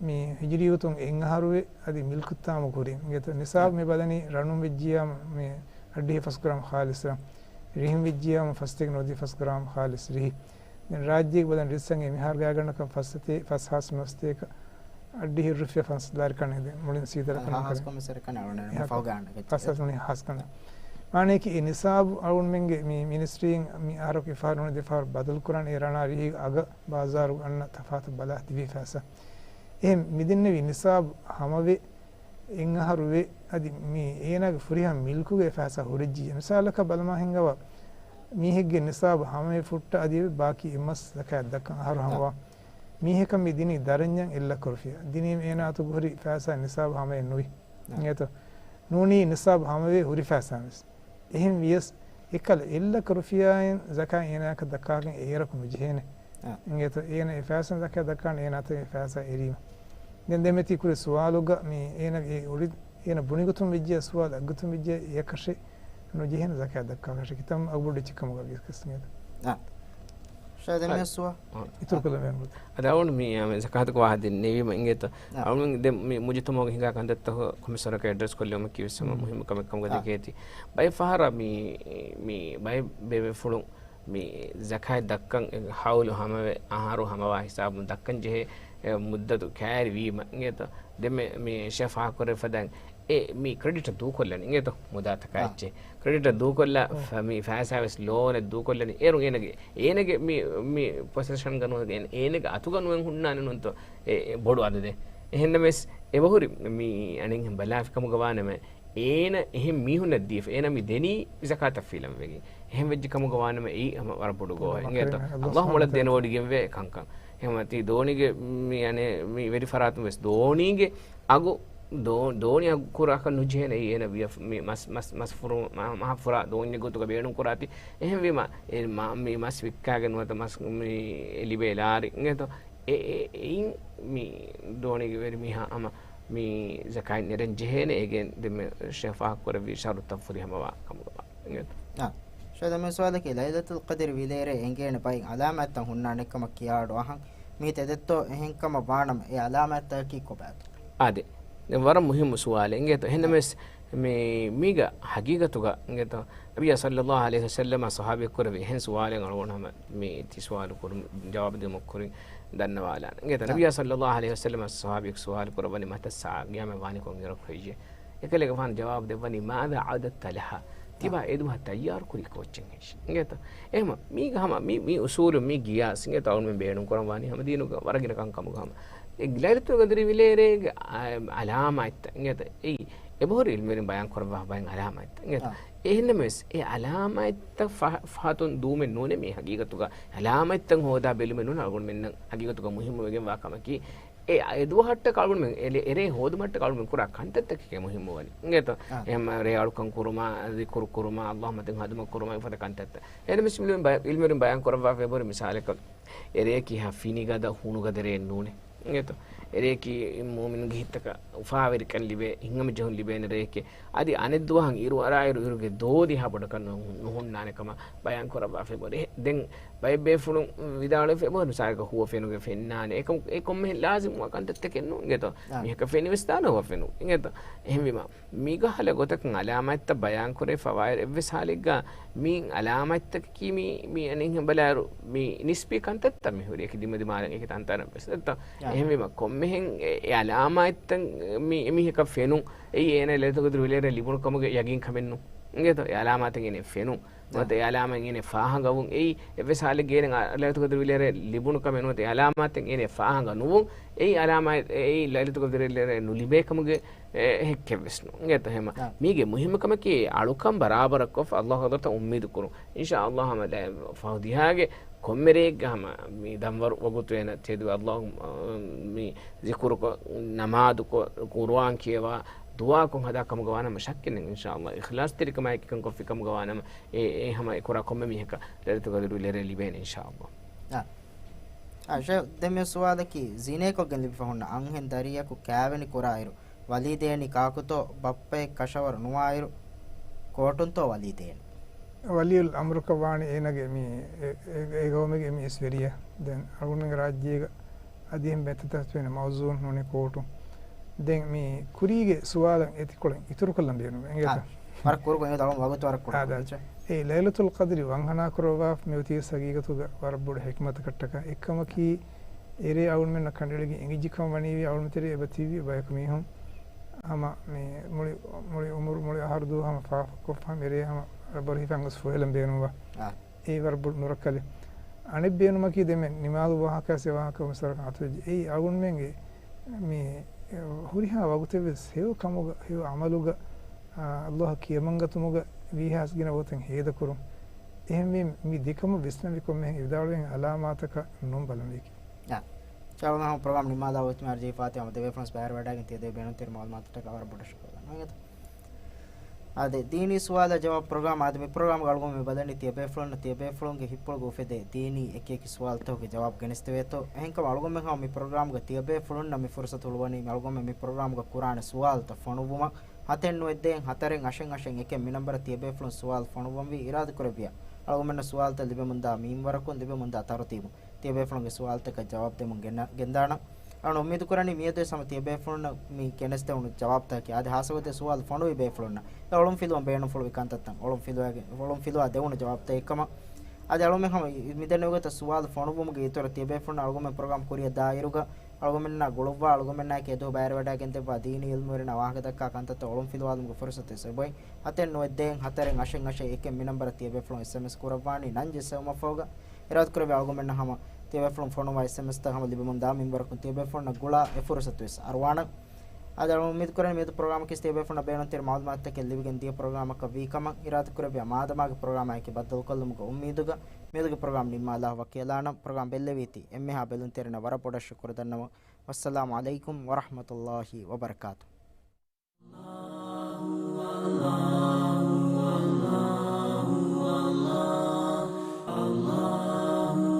މި ހިޖުރީ ގޮތުން އެއް އަހަރުވެ، އަދި މިލްކު ތަމާމު ކުރިން. އިނގޭތޯ ނިސާބު ނާ. މި ބަލަނީ ރަނުން ވެއްޖިއްޔާމު މި އައްޑިހަ ފަސް ގްރާމް ޚާލިޞް ރަން، ރިހިން ވެއްޖިއްޔާމު ފަސްތޭކަ ނުވަދިހަ ފަސް ގްރާމް ޚާލިޞް ރިހި. ދެން ރާއްޖޭގެ ބަލަން ރިއްސަން އެ މިހާރު ގާތްގަނޑަކަށް ފަސް ސަތޭ-، ފަސް ހާސް ނުވަސަތޭކަ އައްޑިހި ރުފިޔާ ފަންސަތޭކަ ދާއިރު ކަން އެދެން މުޅިން ސީދަރަކަށް ހާސް ނުކަން. ކޮންމެސް އެކަން އަޅުގަނޑު އެ ހާ-، ފަހުގަ އަންނަ ފަސް ހާސް ނުވަސަތޭކަ ހާސް ކަން. މާނައަކީ އެ ނިސާބު އަޅުގަނޑުމެންގެ މި މިނިސްޓްރީން މި އަހަރަކު އެއްފަހަރު ނޫނީ ދެފަހަރު ބަދަލު ކުރާނެ އެ ރަނާ ރިހި އަގަށް ބާޒާރު އަންނަ ތަފާތު ބަލާ ދިވެހި ފައިސާ. އެހެން މިދެންނެވި ނިސާބު ހަމަވެ، އެއް އަހަރު ވޭ، އަދި މި އޭނާގެ ފުރިހަމަ މިލްކުގެ ފައިސާ ހުރެއްޖިއްޔާ. މިސާލަކަށް ބަލަމާ ހިނގަވާ، މީހެއްގެ ނިސާބު ހަމަވެ ފުއްޓާ އަދި އެބަ ބާކީ އެއްމަސް ޒަކާތް ދައްކަން އަހަރު ހަމަވާ. މީހަކަށް މި ދިނީ ދަރަންޏަށް އެއް ލައްކަ ރުފިޔާ. ދިނީމަ އޭނާ އަތުގަ ހުރި ފައިސާ ނިސާބު ހަމަވެ ނުވި. އިނގޭތޯ؟ ނޫނީ ނިސާބު ހަމަވެ ހުރި ފައިސާ ވެސް. އެހެން ވިޔަސް، އެކަލަ އެއް ލައްކަ ރުފިޔާއިން ޒަކާތް އޭނާއަކަށް ދައްކާކަށް އޭރަކު ނުޖެހޭނެ. އާ. އިނގޭތޯ؟ އޭނަ އެ ފައިސާ ޒަކާތް ދައްކާނެ އޭނާ އަތުގެ ފައިސާ އެރީމަ. ދެން ދެމެތި ކުރި ސުވާލުގަ މި އޭނަ އެ އުޅި، އޭނަ ބުނިގޮތުން ވެއްޖެ ސުވާލު އަގުގޮތުން ވެއްޖެ އެއަކަށެއް ނުޖެހޭނެ ޒަކާތް ދައްކާކަށެއް. ކިތަންމެ އަގުބޮޑު އެއްޗެއް ކަމުގަ ވިޔަސް އިނގޭތޯ؟ އާ. ޝައި ދެމެ ސުވާ. އިތުރުކޮށްލަ މޭނު. އަދި އަޅުގަނޑު މި، އާ، މި ޒަކާތުގެ ވާހަކަ ދެން ނެވީމަ އިނގޭތޯ؟ އާ. އަޅުގަނޑު ދެން މި މުޖުތަމަޢުގަ ހިނގާ ކަންތައްތަކު ކޮމިސަރަކަށް އެޑްރެސް ކޮށްލެވުމަކީ ވެސް ހަމަ މުހިއްމު ކަމެއް ކަމުގަ ދެކޭތީ. ބައެއް ފަހަރަށް މި، މި ބައެއް ބޭބޭފުޅުން މި ޒަކާތް ދައްކަން ހައުލު ހަމަވެ، އަހަރު ހަމަވާ ހިސާބުން ދައްކަން ޖެހޭ، އެ، މުއްދަތު ކައިރިވީމަ އިނގޭތޯ؟ ދެން މި، މި ޝޭޚް ފާހަގަކުރެއްވި ފަދައިން އެ މި ކްރެޑިޓަށް ދޫކޮށްލަނީ އިނގޭތޯ؟ މުދާތަކާ އާ. އެއްޗެއް. ކްރެޑިޓަށް ދޫކޮށްލާ އޮ. ފަ-، މި ފައިސާ ވެސް ލޯނެއް ދޫކޮށްލަނީ. އޭރު އޭނަގެ، އޭނަގެ މި، މި ޕޮސެޝަންގަ ނުވެގެން އޭނަގެ އަތުގަ ނުވެން ހުންނާނެ ނޫންތޯ އެ، އެ ބޮޑު އަދަދެއް. އެހެންނަމަވެސް އެބަހުރި މި އަނެއްހެން ބަލާފި ކަމުގަ ވާނަމަ އޭނަ އެހެން މީހުންނަށް ދީފަ، އޭނަ މި ދެނީ ޒަކާތަށް ފިލަން ވެގެން. އެހެން ވެއްޖެ ކަމުގަ ވާނަމަ އެއީ ހަމަ ވަރަށް ބޮޑު ގޯހެއް އިނގޭތޯ؟ އަﷲ މޮޅަށް ދެނެވޮޑިގެންވޭ ކަންކަން. އެހެންވީމަ ތި ދޯނީގެ މި އަނެއް މި ވެރިފަރާތުން ވެސް ދޯނީގެ އަގު ދޯ-، ދޯނި އަގު ކުރާކަށް ނުޖެހޭނެ. އެއީ އޭނަ ވިޔަ މި މަސް، މަސް، މަސް ފުރު-، މަ-، މަހަށް ފުރާ ދޯންޏެއް ގޮތުގަ ބޭނުން ކުރާތީ. އެހެންވީމަ އެ މަ-، މި މަސް ވިއްކާގެން ނުވަތަ މަސް މި ލިބޭ ލާރި އިނގޭތޯ؟ އެ-، އެ-، އެއިން މި ދޯނީގެ ވެރިމީހާ ހަމަ މި ޒަކާތް ނެރެން ޖެހޭނެ. އޭގެން ދެންމެ ޝޭޚް ފާހަގަކުރެއްވި ޝަރުތައް ފުރިހަމަވާ ކަމުގަ ވާ. އާ. ޝައި ދެމެ ސުވާލަކީ، ލައިލަތުލް ޤަދްރި ވިލޭރޭ އެނގޭނެ ބައިން ޢަލާމާތްތައް ހުންނާނެ ކަމަށް ކިޔާއަޑު އަހަން. މީތި އެދެއްތޯ؟ އެހެންކަމަށް ވާނަމަ އެ ޢަލާމާތްތަކަކީ ކޮބާތޯ؟ އާދެ. ދެން ވަރަށް މުހިއްމު ސުވާލެއް އިނގޭތޯ؟ އެހެންނަމަވެސް މި، މީގަ ހަގީގަތުގަ އިނގޭތޯ؟ ނަބިއްޔާ ޞައްލައްލާހު ޢަލައިހި ވަސައްލަމަ ޞަޙާބީ ކުރެއްވި އެހެން ސުވާލެއް އަޅުގަނޑު ހަމަ މި ތި ސުވާލު ކުރުން، ޖަވާބު ދިއުމަށް ކުރިން ދަންނަވާލާނަން. އިނގޭތޯ؟ ނަބިއްޔާ ޞައްލައްލާހު ޢަލައިހި ވަސައްލަމަ ޞަޙާބީ ސުވާލު ކުރައްވަނީ، މަތައް ސާޢަ، ޤިޔާމަތް ވާނީ ކޮންއިރަކު ހެއްޔޭ؟ އެކަލޭގެފާނު ޖަވާބު ދެއްވަނީ، ماذا أعددت لها؟ ތިބާ އެދުވަހަށް ތައްޔާރު ކުރީ ކޯއްޗެއް ހެއްޔޭ؟ އިނގޭތޯ؟ އެހެމަ މީގަ ހަމަ މި، މި އުސޫލު މި ގިޔާސް އިނގޭތޯ؟ އަޅުމެން ބޭނުން ކުރަން ވާނީ ހަމަ ދީނުގަ ވަރަށް ގިނަ ކަންކަމުގަ ހަމަ. އެ ލައިލަތުލް ޤަދްރި ވިލޭރޭގެ އަ-، ޢަލާމާތްތައް އިނގޭތޯ؟ އެއީ އެބަހުރި އިލްމުވެރިން ބަޔާން ކުރައްވާ ބައެއް ޢަލާމާތްތައް އިނގޭތޯ؟ އާ. އެހެންނަމަވެސް އެ ޢަލާމާތްތައް ފަ-، ފަހަތުން ދޫމެއް ނޫނޭ މީ ހަގީގަތުގަ. ޢަލާމާތްތައް ހޯދާ ބެލުމެއް ނޫން އަޅުގަނޑުމެންނަށް ހަގީގަތުގަ މުހިއްމުވެގެންވާ ކަމަކީ. އެ އެދުވަހަށްޓަކައި އަޅުގަނޑުމެން އެ އެރޭ ހޯދުމަށްޓަކައި އަޅުގަނޑުމެން ކުރާ ކަންތައްތަކެކޭ މުހިއްމުވަނީ. އިނގޭތޯ؟ އާ. އެހެން ރޭ އަޅުކަން ކުރުމާ، ޛިކުރު ކުރުމާ، ﷲ މަތިން ޚަދުމަތް ކުރުމާ، އެފަދަ ކަންތައްތައް. އެހެންނަމަވެސް އިލްމުވެރިން ބަޔާން ކުރައްވާފައި އެބަހުރި މިސާލަކަށް އެރެއަކީ ހަ ފިނިގަދަ ހޫނުގަދަ ރެއެއް ނޫނޭ. އިނގޭތޯ؟ އެރެއަކީ މުއުމިނުންގެ ހިތްތަކަށް އުފާވެރިކަން ލިބޭ، ހިތްހަމަޖެހުން ލިބޭނެ ރެއެކޭ. އަދި އަނެއް ދުވަހަށް އިރު އަރާއިރު އިރުގެ ދޯ ދިހަ ބޮޑަކަށް ނު-، ނުހުންނާނެ ކަމަށް ބަޔާން ކުރައްވާފައި އެބަހުރި. ދެން ބައެއް ބޭފުޅުން ވިދާޅުވެފަ އެބަހުރި މިސާލަކަށް ހުވަ ފެނުގެ ފެންނާނެ. އެކަމު، އެ ކޮންމެހެން ލާޒިމް ވާ ކަންތައްތަކެއް ނޫން އިނގޭތޯ؟ އާ. މީހަކަށް ފެނިވެސް ދާނެ ހުވަ ފެނު އިނގޭތޯ؟ އެހެންވީމަ، މިގަ ހަލަ ގޮތަކަށް ޢަލާމާތްތައް ބަޔާން ކުރެވިފަވާއިރު އެއްވެސް ހާލެއްގަ މި ޢަލާމާތްތަކަކީ މި، މި އަނެއްހެން ބަލާއިރު މި ނިސްބީ ކަންތައްތައް މި ހުރި އެކި ދިމަދިމާލަށް އެކި ތަންތަނަށް ވެސް އެއްތޯ؟ އާ. އެހެންވީމަ، ކޮންމެހެން އެ، އެ ޢަލާމާތްތައް މި އެމީހަކަށް ފެނުން އެއީ އޭނަ ލައިލަތުލް ޤަދްރި ވިލޭރޭ ލިބުނު ކަމުގެ ޔަގީން ކަމެއް ނޫން. އިނގޭތޯ؟ އެ ޢަލާމާތެއް އޭނަ ފެނުން. ނުވަތަ އެ ޢަލާމާތް އޭނަ ފާހަގަވުން. އެއީ އެއްވެސް ހާލެއްގަ އޭނަ ލައިލަތުލް ޤަދްރި ވިލޭރޭ ލިބުނު ކަމެއް ނުވަތަ އެ ޢަލާމާތެއް އޭނަ ފާހަގަ ނުވުން. އެއީ ޢަލާމާތް، އެއީ ލައިލަތުލް ޤަދްރި ވިލޭރޭ ނުލިބޭ ކަމުގެ އެ، އެހެއްކެއް ވެސް ނޫން. އިނގޭތޯ؟ އެހެމަ އާ. މީގެ މުހިއްމު ކަމަކީ އަޅުކަން ބަރާބަރަށް ކޮށްފަ ﷲ ޙަޟްރަތަށް އުއްމީދު ކުރުން. އިންޝާﷲ ހަމަ ދެ-، ފަހު ދިހާގެ ކޮންމެ ރެއެއްގަ ހަމަ މި ދަންވަރު ވަގުތު އޭނަ ތެދުވެ ﷲ، މި ޒިކުރުކޮށް، ނަމާދުކޮށް، ޤުރުއާން ކިޔަވާ، ދުޢާކޮށް ހަދާ ކަމުގަ ވާނަމަ ޝައްކެއް ނެތް އިންޝާﷲ. އިޚްލާޞްތެރިކަމާއެކީ ކަން ކޮށްފި ކަމުގަ ވާނަމަ އެ، އެ ހަމަ އެ ކުރާ ކޮންމެ މީހަކަށް ލައިލަތުލް ޤަދްރި ވިލޭރޭ ލިބޭނެ އިންޝާﷲ. އާ. އާ، ޝޭޚް، ދެން މި ސުވާލަކީ، ޒިނޭކޮށްގެން ލިބިފަ ހުންނަ އަންހެން ދަރިޔަކު ކާވެނި ކުރާއިރު، ވަލީ ދޭނީ ކާކުތޯ؟ ބައްޕައެއް ކަށަވަރު ނުވާއިރު، ކޯޓުންތޯ ވަލީ ދޭނީ؟ ވަލީއުލް އަމްރަކަށް ވާނީ އޭނާގެ މި އެ، އެ، އެ ގައުމުގެ މި އިސްވެރިޔާ. ދެން އަޅުގަނޑުގެ ރާއްޖޭގަ އަދި އެހެން ބެއްތަތަސް ވެނެ މައުޒޫން ނޫނީ ކޯޓު. ދެން މި ކުރީގެ ސުވާލަށް އެތިކޮޅެއް އިތުރުކޮށްލަން ބޭނުމެއް. އެނގޭތަ؟ އާ، ވަރަށް ކުރުކޮށް އެނގޭތަ؟ އަޅުގަނޑު ވަގުތު ވަރަށް ކުރުކޮށް. އާ، ދާ. އެއްޗެއް. އެ ލައިލަތުލް ޤަދްރި ވަންހަނާ ކުރައްވާ މި އޮތީ ހަގީގަތުގަ ވަރަށް ބޮޑު ޙިކްމަތަކަށްޓަކާ. އެއްކަމަކީ، އެރޭ އަޅުމެންނަށް ކަނޑައެޅިގެން އެނގިއްޖި ކަމަށް ވަނީވި އަޅުމެން ތެރޭ އެބަ ތިއްބި ބަޔަކު މީހުން ހަމަ މި މުޅި، މުޅި އުމުރު، މުޅި އަހަރު ދުވަހު ހަމަ ފާފަ ކޮށްފަ ހަމަ އެރޭ ހަމަ ރައްބަރު ހިފަން ގޮސް ފޮހެލަން ބޭނުންވާ. އާ. އެއީ ވަރަށް ބޮޑު ނުރައްކަލެއް. އަނެއް ބޭނުމަކީ ދެމެ ނިމާލު ވާހަކަ ސެ ވާހަކަ މިސާލަކަށް އަތުވެއްޖެ. އެއީ އަޅުގަނޑުމެންގެ މި ހުރިހާ ވަގުތެއް ވެސް ހެޔޮ ކަމުގަ، ހެޔޮ އަމަލުގަ، އާ، ﷲ އަށް ކިޔަމަންގަތުމުގަ ވީހާވެސް ގިނަ ވަގުތެއް ހޭދަކުރުން. އެހެންވީމަ މި ދެކަމު ވިސްނަންވީ ކޮންމެހެން ވިދާޅުވި އަލާމާތަކަށް ނޫން ބަލަންވީކީ. އާ. އިންޝާﷲ ހަމަ ޕްރޮގްރާމް ނިންމާލާ އޮތް މާ ޖީފާތި ހަމަ ދެބޭފުޅުން ބައިވެރިވެވަޑައިގެން ތިޔަ ދޭ ބޭނުންތެރި މައުލޫމާތުތަކަށް ވަރަށް ބޮޑަށް ޝުކުރު ދަންނަވަން. އާދެ، ދީނީ ސުވާލާ ޖަވާބު ޕްރޮގްރާމް. އާދެ، މި ޕްރޮގްރާމްގަ އަޅުގަނޑު މި ބަލަނީ ތިޔަބޭފުޅުންނަށް ތިޔަބޭފުޅުންގެ ހިތްޕުޅުގަ އުފެދޭ ދީނީ އެކިއެކި ސުވާލުތަކުގެ ޖަވާބު ގެނެސްދެވޭތޯ. އެހެންކަމުން އަޅުގަނޑުމެން ހަމަ މި ޕްރޮގްރާމްގަ ތިޔަބޭފުޅުންނަށް މި ފުރުސަތު ހުޅުވަނީ މި އަޅުގަނޑުމެން މި ޕްރޮގްރާމްގަ ކުރާނެ ސުވާލުތައް ފޮނުއްވުމަށް. ހަތެއް ނުވައެއް ދޭއް ހަތަރެއް އަށެއް އަށެއް އެކެއް މި ނަންބަރަށް ތިޔަބޭފުޅުން ސުވާލު ފޮނުއްވަންވީ. އިރާދަކުރެއްވިއްޔާ އަޅުގަނޑުމެންނަށް ސުވާލުތައް ލިބެމުންދާ މިންވަރަކުން، ލިބެމުންދާ ތަރުތީބުން ތިޔަބޭފުޅުންގެ ސުވާލުތަކަށް ޖަވާބު ދެމުން ގެންނަ-، ގެންދާނަން. އަޅުގަނޑު އުއްމީދު ކުރަނީ މިއަދުވެސް ހަމަ ތިޔަބޭފުޅުންނަށް މި ގެނެސްދެވުނު ޖަވާބުތަކަކީ އާދެ ހާއްސަގޮތެއް ސުވާލު ފޮނުވި ބޭފުޅުންނަށް އެ އޮޅުންފިލުވަން ބޭނުންފުޅުވި ކަންތައްތައް އޮޅުންފިލުވާގެ-، އޮޅުންފިލުވާ ދެވުނު ޖަވާބުތައް އެއްކަމަށް. އަދި އަޅުގަނޑުމެން ހަމަ މިދެންނެވި ގޮތަށް ސުވާލު ފޮނުއްވުމުގެ އިތުރަށް ތިޔަބޭފުޅުންނަށް އަޅުގަނޑުމެން ޕްރޮގްރާމް ކުރިއަށް ދާއިރުގަ އަޅުގަނޑުމެންނާ ގުޅުއްވާ، އަޅުގަނޑުމެންނާއެކު އެދުވަހު ބައިވެރިވެވަޑައިގެންދެއްވާ ދީނީ އިލްމުވެރިންނާ ވާހަކަދައްކާ ކަންތައްތައް އޮޅުންފިލުވާލުމުގެ ފުރުސަތުވެސް އެބައޮތް. ހަތެއް ނުވައެއް ދޭއް ހަތަރެއް އަށެއް އަށެއް އެކެއް މި ނަންބަރަށް ތިޔަބޭފުޅުން އެސްއެމްއެސް ކުރައްވާނީ ނަން ޖެއްސެވުމަށްފަހުގަ. އިރާދަކުރެއްވިއްޔާ އަޅުގަނޑުމެންނަށް ހަމަ ތިޔަބޭފުޅުން ފޮނުވާ އެސްއެމްއެސްތައް ހަމަ ލިބެމުންދާ މިންވަރަކުން ތިޔަބޭފުޅުންނަށް ގުޅާ އެ ފުރުސަތުވެސް އަރުވާނަން. އަދި އަޅުގަނޑު އުއްމީދު ކުރަނީ މިއަދު ޕްރޮގްރާމަކީ ތިޔަބޭފުޅުންނަށް ބޭނުންތެރި މައުލޫމާތުތަކެއް ލިބިގެން ދިޔަ ޕްރޮގްރާމަކަށް ވީ ކަމަށް. އިރާދަކުރެއްވިއްޔާ މާދަމާގެ ޕްރޮގްރާމާއެކީ ބައްދަލުކޮށްލުމުގެ އުއްމީދުގަ މިއަދުގެ ޕްރޮގްރާމް ނިންމާލާ ވަކިވެލާނަން. ޕްރޮގްރާމް ބެއްލެވީތީ އެންމެހާ ބެލުންތެރިންނަށް ވަރަށް ބޮޑަށް ޝުކުރު ދަންނަވަން. ވައްސަލާމު ޢަލައިކުމް ވަރަޙްމަތުﷲ ވަބަރަކާތުހު.